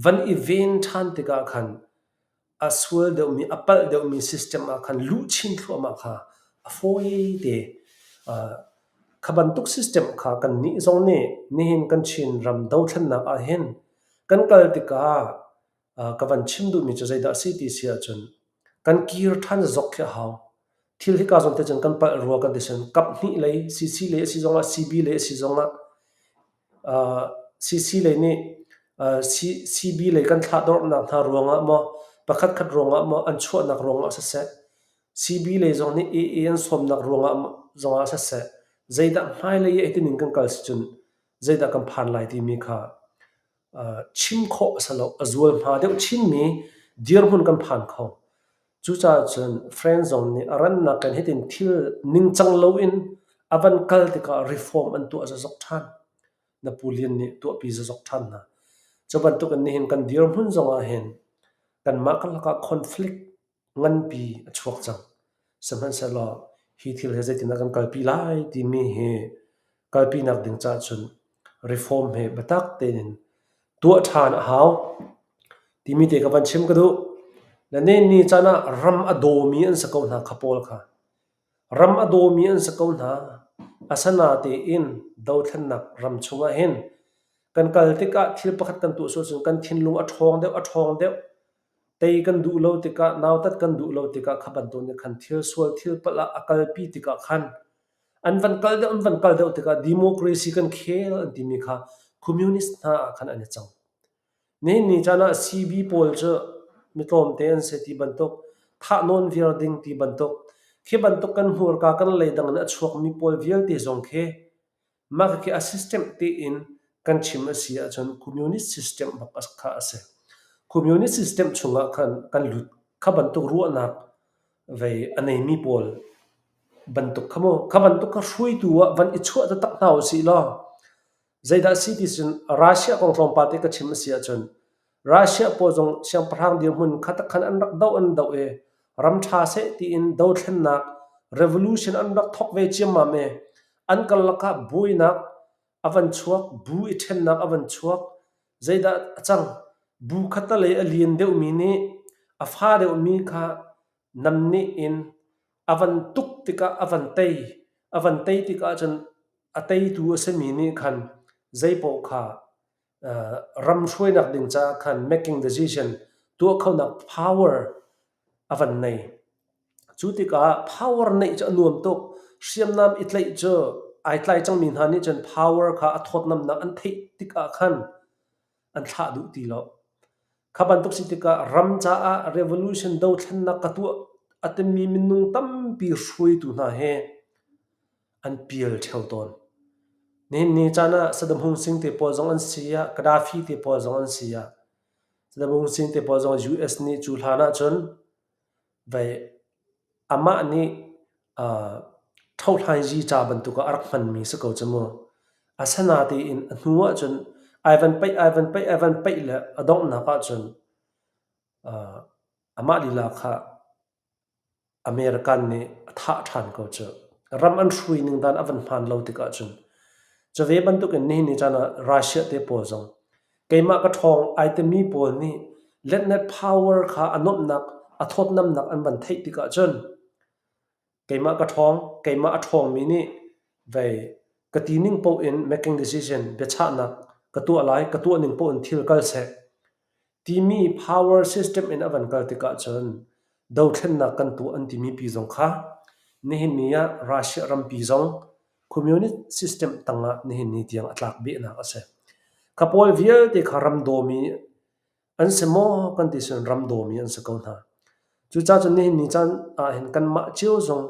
van i ven ṭhan tikah khan a sual deuhmi, a palh deuhmi system ah khan luh chin thluahmah kha a fawi te. Kha bantuk system kha kannih zong nih nihin kan Chin ram dothlennak ahhin kan kal tikah ka van chim duhmi cu zeidah a si ti si ahcun kan kir ṭhan zok khi a hau. Thil hika zawn te cun kan palh rua kan ti cun kaphnih lei CC lei a si zongah CB lei a si zongah CC lei nih CB lei kan thlahdorhnak hna ruangah maw pakhatkhat ruangah maw an chuahnak ruangah siseh CB lei zong nih AA an sawmnak ruangah zongah siseh zeidah hmailei ah hitining kan kal si cun zeidah kan phan lai timi kha chim khawh a si lo. A zualhma deuh chinmi dirhmun kan phan kho. Cucaah cun friend zong nih a rannak in hitin thil ningcang loin a van kal tikah reform an tuah zokzok ṭhan. Na pu Lian nih tuahpi zokzok ṭhan hna. Cu bantukin nihin kan dirhmun zongah hin kanmah karlak ah conflict nganpi a chuak cang. Sihmanhsehlaw hi thil hi zeitindah kan kalpi lai timi hi kalpinak ding caah cun reform hi biatak tein tuah ṭhan a hau timi te ka van chim ka duh. Na nen ni caan ah ram a dawmi an si ko hna kha pawl kha. Ram a dawmi an si ko hna. Asanatein dothlennak ram chungah hin kan kal tikah thil pakhat kan tuah sual cun kan thinlung a ṭhawng deuh a ṭhawng deuh. Tei kan duh lo tikah, nautat kan duh lo tikah kha bantuk nih khan thil sual thil palh ah a kalpi tikah khan an van kal deuh an van kal deuh tikah democracy kan khel an timi kha communist hna ah khan an i cang. Nihin ni caan ah CB pawl cu mi tlawmte an si ti bantuk, thahnawn viar ding ti bantuk, khi bantuk kan hmurka kan leidang in a chuakmi pawl vialte zong khi Mah khakhi a system tein kan chim a si ahcun communist system bak kha a si. Communist system chungah khan kan lut. Kha bantuk ruahnak vei a neimi pawl bantuk kha mu. Kha bantuk kha hruaitu ah van i chuah taktak hna usih law zeidah si ti cun Russia kong tlawmpal te ka chim a si ahcun Russia pawl zong siangpahrang dirhmun kha tak khan an rak doh an doh i ram ṭha seh tiin dothlennak revolution an rak thawk ve ciammam i An karlak ah buainak a van chuak, bu i ṭhennak a van chuak. Zeidah a cang? Bu khattelei a lian deuhmi nih a fa deuhmi kha namneh in a van tuk tikah a van tei. A van tei tikah cun a teitu a simi nih khan zeipaoh kha ram hruainak ding caah khan making decision tuah khonak power a van nei. Cu tikah power neih cu a nuam tuk. Hriamnam i tlaih cu ai tlai cangmi hna nih cun power kha a thawtnamnak an theih tikah khan an thlah duh ti lo. Kha bantuk si tikah ram caah revolution dothlennak ka tuah a timi minung tampi hruaitu hna hi an pial ṭheo tawn. Nihin ni caan ah Saddam Hussein te pawl zong an si ah, Gaddafi te pawl zong an si ah, Saddam Hussein te pawl zong US nih cu hlan ahcun vei amah nih ṭhohhlainzi ca bantuk ah a rak hmanmi si ko cu mu. Asinain a hnu ahcun ai van paih, ai van paih, ai van paih le a donghnak ahcun amah lila kha American nih a thah ṭhan ko cu. Ram an hrui ning dan a van hmaan lo tikah cun. Cu ve bantukin nihin ni caan ah Russia te pawl zong keimah ka ṭhawng ai timi pawl nih letnet power kha a nuamhnak, a thawtnamnak an van theih tikah cun keimah ka ṭhawng, keimah a ṭhawngmi nih vei ka ti ning paoh in making decision biachahnak ka tuah lai, ka tuah ning paoh in thil kal seh timi power system in a van kal tikah cun dothlennak kan tuah an timi pi zong kha nihin ni ah Russia rampi zong communist system tangah nihin ni tiang a tlak behnak a si. Kha pawl vialte kha ram dawmi an si maw kan ti cun ram dawmi an si ko hna. Cucaah cun nihin ni caan ah hin kanmah cio zong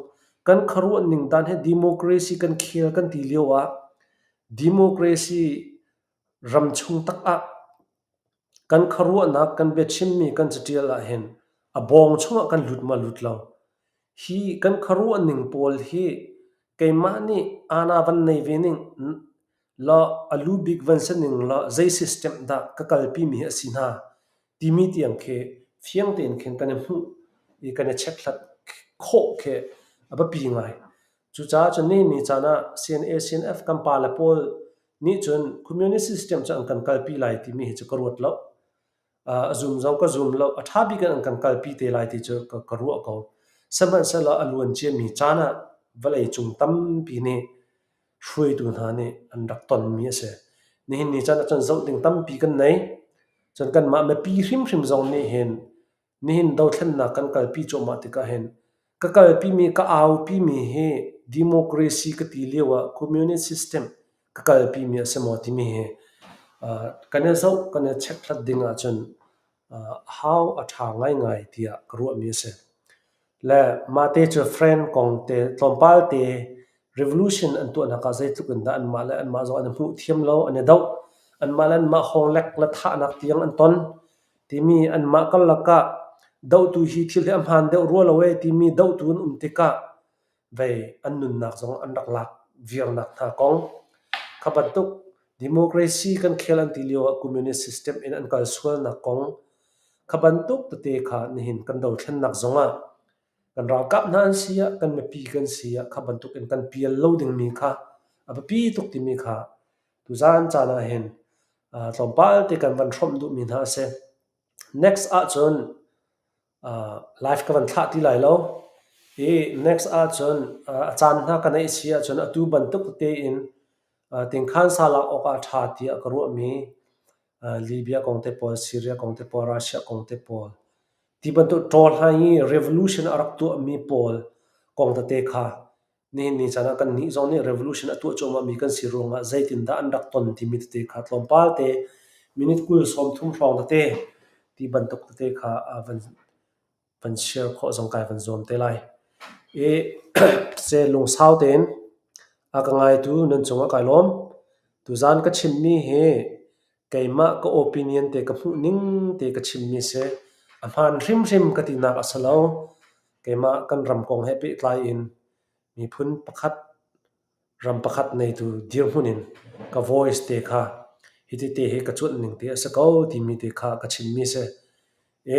kan khuaruah ning dan hi democracy kan khel kan ti lio ah democracy ram chung tak ah Kan khuaruahnak, kan biachimmi kan caṭial ahhin a bawng chungah kan lut maw lut lo. Hi kan khuaruahning pawl hi keimah nih aana van nei ve ning law a lu bik van si ning law zei system dah ka kalpimi hi a si hna timi tiang khi fiang tein khin kan i hmuh i kan i chekhlat khawh khi a biapi ngai. Cucaah cun nihin ni caan ah CNA, CNF kan pale pawl nih cun communist system cu an kan kalpi lai timi hi cu ka ruat lo. A zum zong ka zum lo. A ṭha bik in an kan kalpi te lai ti cu ka ruah ko. Sihmanhsehlaw a luan ciami caan ah vawleicung tampi nih hruaitu hna nih an rak tonmi a si. Nihin ni caan ah cun zoh ding tampi kan nei. Cun kanmah mipi hrimhrim zong nih hin nihin dothlennak kan kalpi cuahmah tikah hin. Ka kalpimi, ka aupimi hi democracy ka ti lio ah communist system ka kalpimi a si maw timi hi kan i zoh, kan i chekhlat ding ahcun hau a ṭha ngaingai tiah ka ruahmi a si. Le mahte cu friend kong te tlawmpal te revolution an tuahnak ah zeitluk in dah anmah le anmah zong an i hmuh thiam lo, an i doh, anmah le anmah hawnglek le thahnak tiang an ton timi anmah karlak ah dohtu hi thil hi a hmaan deuh rua lo ee timi dohtu an um tikah vei an nunnak zong an rak lak viarnak hna kong kha bantuk democracy kan khel an ti lio ah communist system in an kal sualnak kong kha bantuk tete kha nihin kan dothlennak zong ah kan ralkap hna an si ah kan mipi kan si ah kha bantuk in kan pial lo dingmi kha a biapi tuk timi kha tuzaan caan ah hin tlawmpal te kan van hrawmh duhmi hna a si. Next ahcun live ka van thlah ti lai lo. I next ahcun a caan hna ka neih si ahcun atu bantuk tein tingkhan sa lak awk ah a ṭha tiah ka ruahmi Libya kong te pawl, Syria kong te pawl, Russia kong te pawl ti bantuk ṭawlhai i revolution a rak tuahmi pawl kong tete kha Nihin ni caan ah kannih zong nih revolution a tuah cuahmahmi kan si ruangah zeitindah an rak ton timi tete kha tlawmpal te minute 20 30 hrawng tete ti bantuk tete kha van van share khawh zong kai van zuam te lai. I se lungsau tein a ka ngaitu nan cungah kai lawm. Tuzaan ka chimmi hi keimah ka opinion te ka hmuh ning te ka chimmi si. A hmaan hrimhrim ka tinak a si lo. Keimah kan ram kong he pehtlai in miphun pakhat, ram pakhat neitu dirhmun in ka voice te kha hiti te hi ka cuanh ning te a si ko timi te kha ka chimmi si. I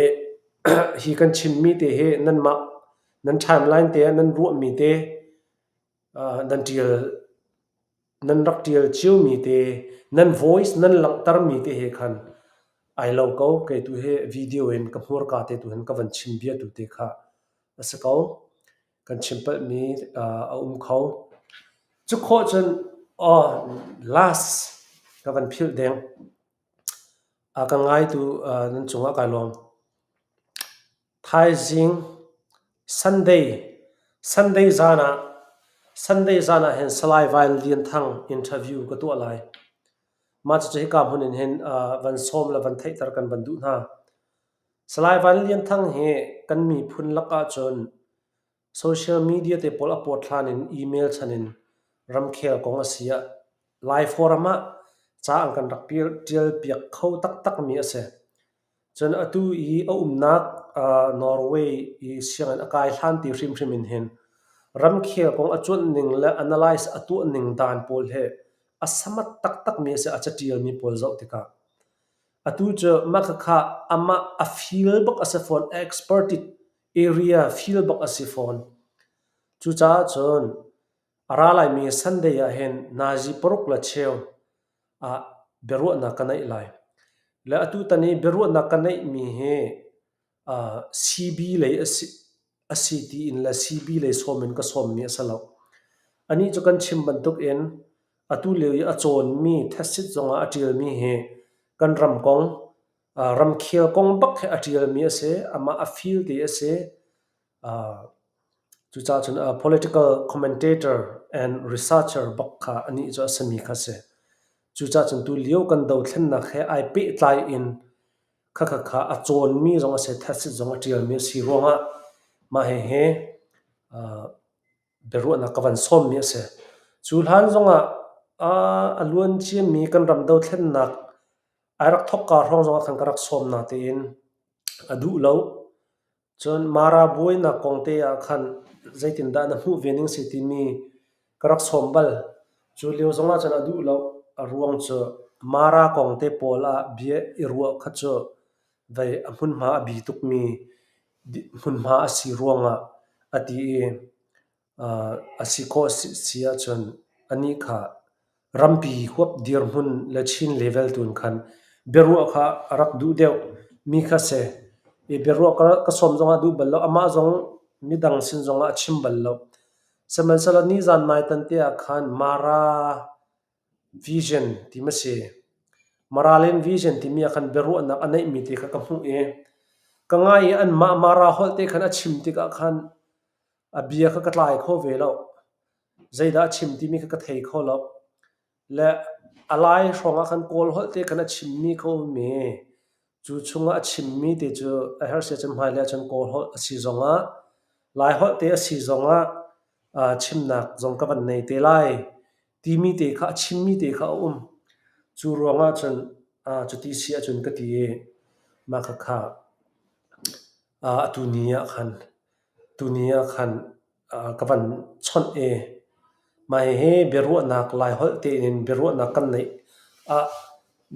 hi kan chimmi te hi nanmah nan timeline te ah nan ruahmi te nan ṭial nan rak ṭial ciomi te nan voice nan langhtermi te he khan ai lo ko. Kei tu hi video in ka hmurka te tu hin ka van chim bia tu te kha a si ko. Kan chim palhmi a um kho. Cu khawh cun aw last ka van philh deng. A ka ngaitu nan cungah kai lawm. Thaizing Sunday Sunday zan ah Sunday zan ah hin Salai Van Lian Thang interview ka tuah lai. Mah cucu hika hmun in hin van sawm le van theihter kan van duh hna. Salai Van Lian Thang hi kan miphun lak ahcun social media te pawl a pawt hlan in email chan in ramkhel kong a si ah Lai forum ah ca an kan rak ṭial piak kho taktakmi a si. Cun atu i a umnak Norway i sianginn a kai hlan ti hrimhrim in hin ramkhel kong a cuanh ning le analyze a tuah ning dan pawl hi a samat taktakmi a si a caṭialmi pawl zoh tikah. Atu cu mah khakha amah a feel bak a si fawn, a expertise area feel bak a si fawn. Cucaah cun A ra laimi Sunday ah hin nazi paruk le cheu ah biaruahnak ka neih lai. Le atutan i biaruahnak ka neihmi hi CB lei a si, a si tiin le CB lei sawm in ka sawmmi a si lo. Anih cu kan chim bantukin atu lio i a cawnmi thesit zongah a ṭialmi hi kan ram kong, ramkhel kong bak hi a ṭialmi a si. Amah a feel te a si. Cucaah cun political commentator and researcher bak kha anih cu a simi kha a si. Cucaah cun tulio kan dothlennak he ai pehtlai in khakha kha a cawnmi zong a si, thesis zong a ṭialmi a si ruangah mah hihi biaruahnak ka van sawmmi a si. Cu hlan zongah a luan ciami kan ram dothlennak ai rak thawkka hrawng zongah khan ka rak sawm natein a duh lo. Cun Mara buainak kong te ah khan zeitindah na hmuh ve ning si timi ka rak sawm bal. Cu lio zongah cun a duh lo. A ruang cu Mara kong te pawl ah bia i ruah kha cu vei a hmunhma a bi tukmi hmunhma a si ruangah a ti i A si khawh si ahcun anih kha rampi huap dirhmun le Chin level tu in khan biaruah kha a rak duh deuh mi kha si. I biaruah ka sawm zongah a duh bal lo. Amah zong midang sin zongah a chim bal lo. Sihmanhsehlaw nizan nai tan te ah khan Mara Vision ti ma si. Maralen Vision timi ah khan biaruahnak a neihmi te kha ka hmuh i ka ngai i anmah Mara holh te khan a chim tikah khan. A bia kha ka tlai kho ve lo. Zeidah a chim timi kha ka thei kho lo. Le a lai hrawng ah khan Kawl holh te khan a chimmi kha um i cu chungah a chimmi te cu a herh si ahcun hmailei ahcun Kawl holh a si zongah Lai holh te a si zongah chimnak zong ka van nei te lai timi te kha a chimmi te kha a um. Cu ruangah cun cuti si ahcun ka ti i mah khakha atu ni ah khan tuni ah khan ka van chawnh i mah hihi biaruahnak Laiholh tein biaruahnak kan neih ah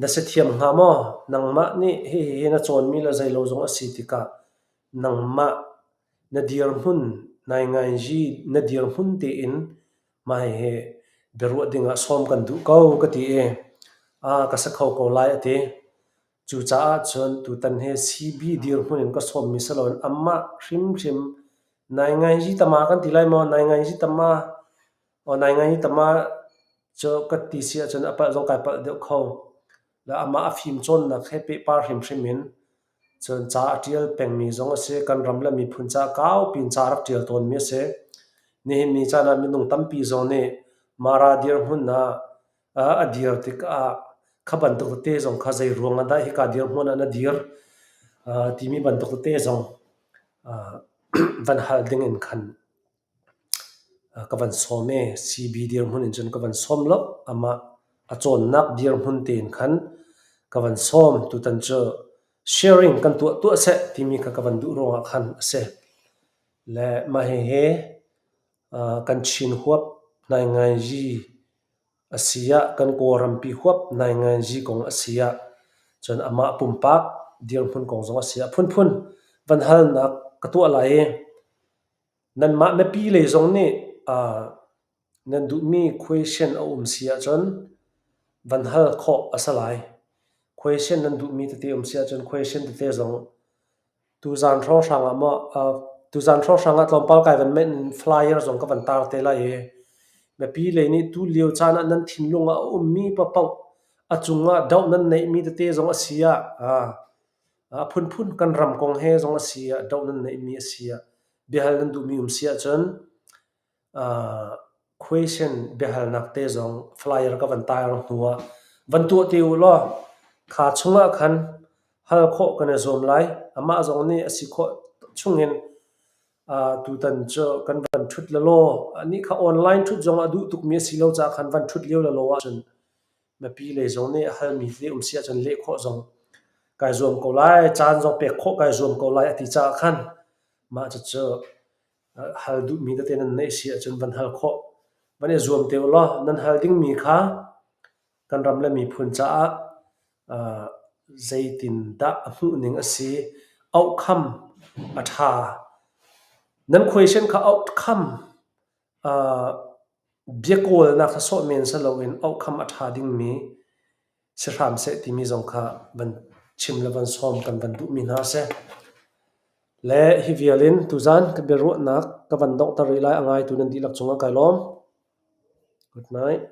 na si thiam hnga maw? Nangmah nih hihi na cawnmi le zeilo zong a si tikah nangmah na dirhmun nainganzi na dirhmun tein mah hihi biaruah dingah sawm kan duh ko ka ti i ka si kho ko lai a ti. Cucaah cun tutan hi CB dirhmun in ka sawmmi si loin amah hrimhrim nainganzi tama kan ti lai maw? Nainganzi tama aw nainganzi tama cu ka ti si ahcun a palh zong kai palh deuh kho. Le amah a fim cawnnak he pehpar hrimhrim in cun ca a ṭial pengmi zong a si. Kan ram le miphun caah kaupi in ca a rak ṭial tawnmi a si. Nihin ni caan ah minung tampi zong nih Mara dirhmun ah a dir tikah kha bantuk tete zong kha zei ruang ah dah hika dirhmun ah na dir timi bantuk tete zong van hal ding in khan ka van sawm i CB dirhmun in cun ka van sawm lo. Amah a cawnnak dirhmun tein khan ka van sawm. Tutan cu sharing kan tuah tuah seh timi kha ka van duh ruangah khan a si. Le mah hihi kan Chin huap nainganzi a si ah kan Kawlrampi huap nainganzi kong a si ah cun amah pumpak dirhmun kong zong a si ah phunphun van halnak ka tuah lai i nanmah mipi lei zong nih nan duhmi question a um si ahcun van hal khawh a si lai. Question nan duhmi tete um si ahcun question tete zong Tuzaan hrawnghrang ah maw tuzaan hrawnghrang ah tlawmpal kai van menh in flyer zong ka van tar te lai i mipi lei nih tu lio caan ah nan thinlung ah a ummi paohpaoh a cungah doh nan neihmi tete zong a si ah a phunphun kan ram kong he zong a si ah doh nan neihmi a si ah biahal nan duhmi um si ahcun Question biahalnak te zong flyer ka van tar hnu ah van tuah te u law kha chungah khan hal khawh kan i zuam lai. Amah zong nih a si khawh chungin tutan cu kan van ṭhut lelaw anih kha online ṭhut zong a duh tukmi a si lo caah khan van ṭhut lio lelaw ahcun mipi lei zong nih halmi te um si ahcun leh khawh zong kai zuam ko lai, caan zong pek khawh kai zuam ko lai a ti caah khan mah cucu hal duhmi tete nan neih si ahcun van hal khawh. Van i zuam te u law nan hal dingmi kha kan ram le miphun caah zeitindah a hmuhning a si, auhkham a ṭha. Nan question kha auhkham biakawlnak kha sawh men si loin auhkham a ṭha dingmi si hram seh timi zong kha van chim le van sawm kan van duhmi hna a si. Le hi vial in tuzan ka biaruahnak ka van donghter rih lai. A ngaitu nan dihlak cungah kai lawm. Good night.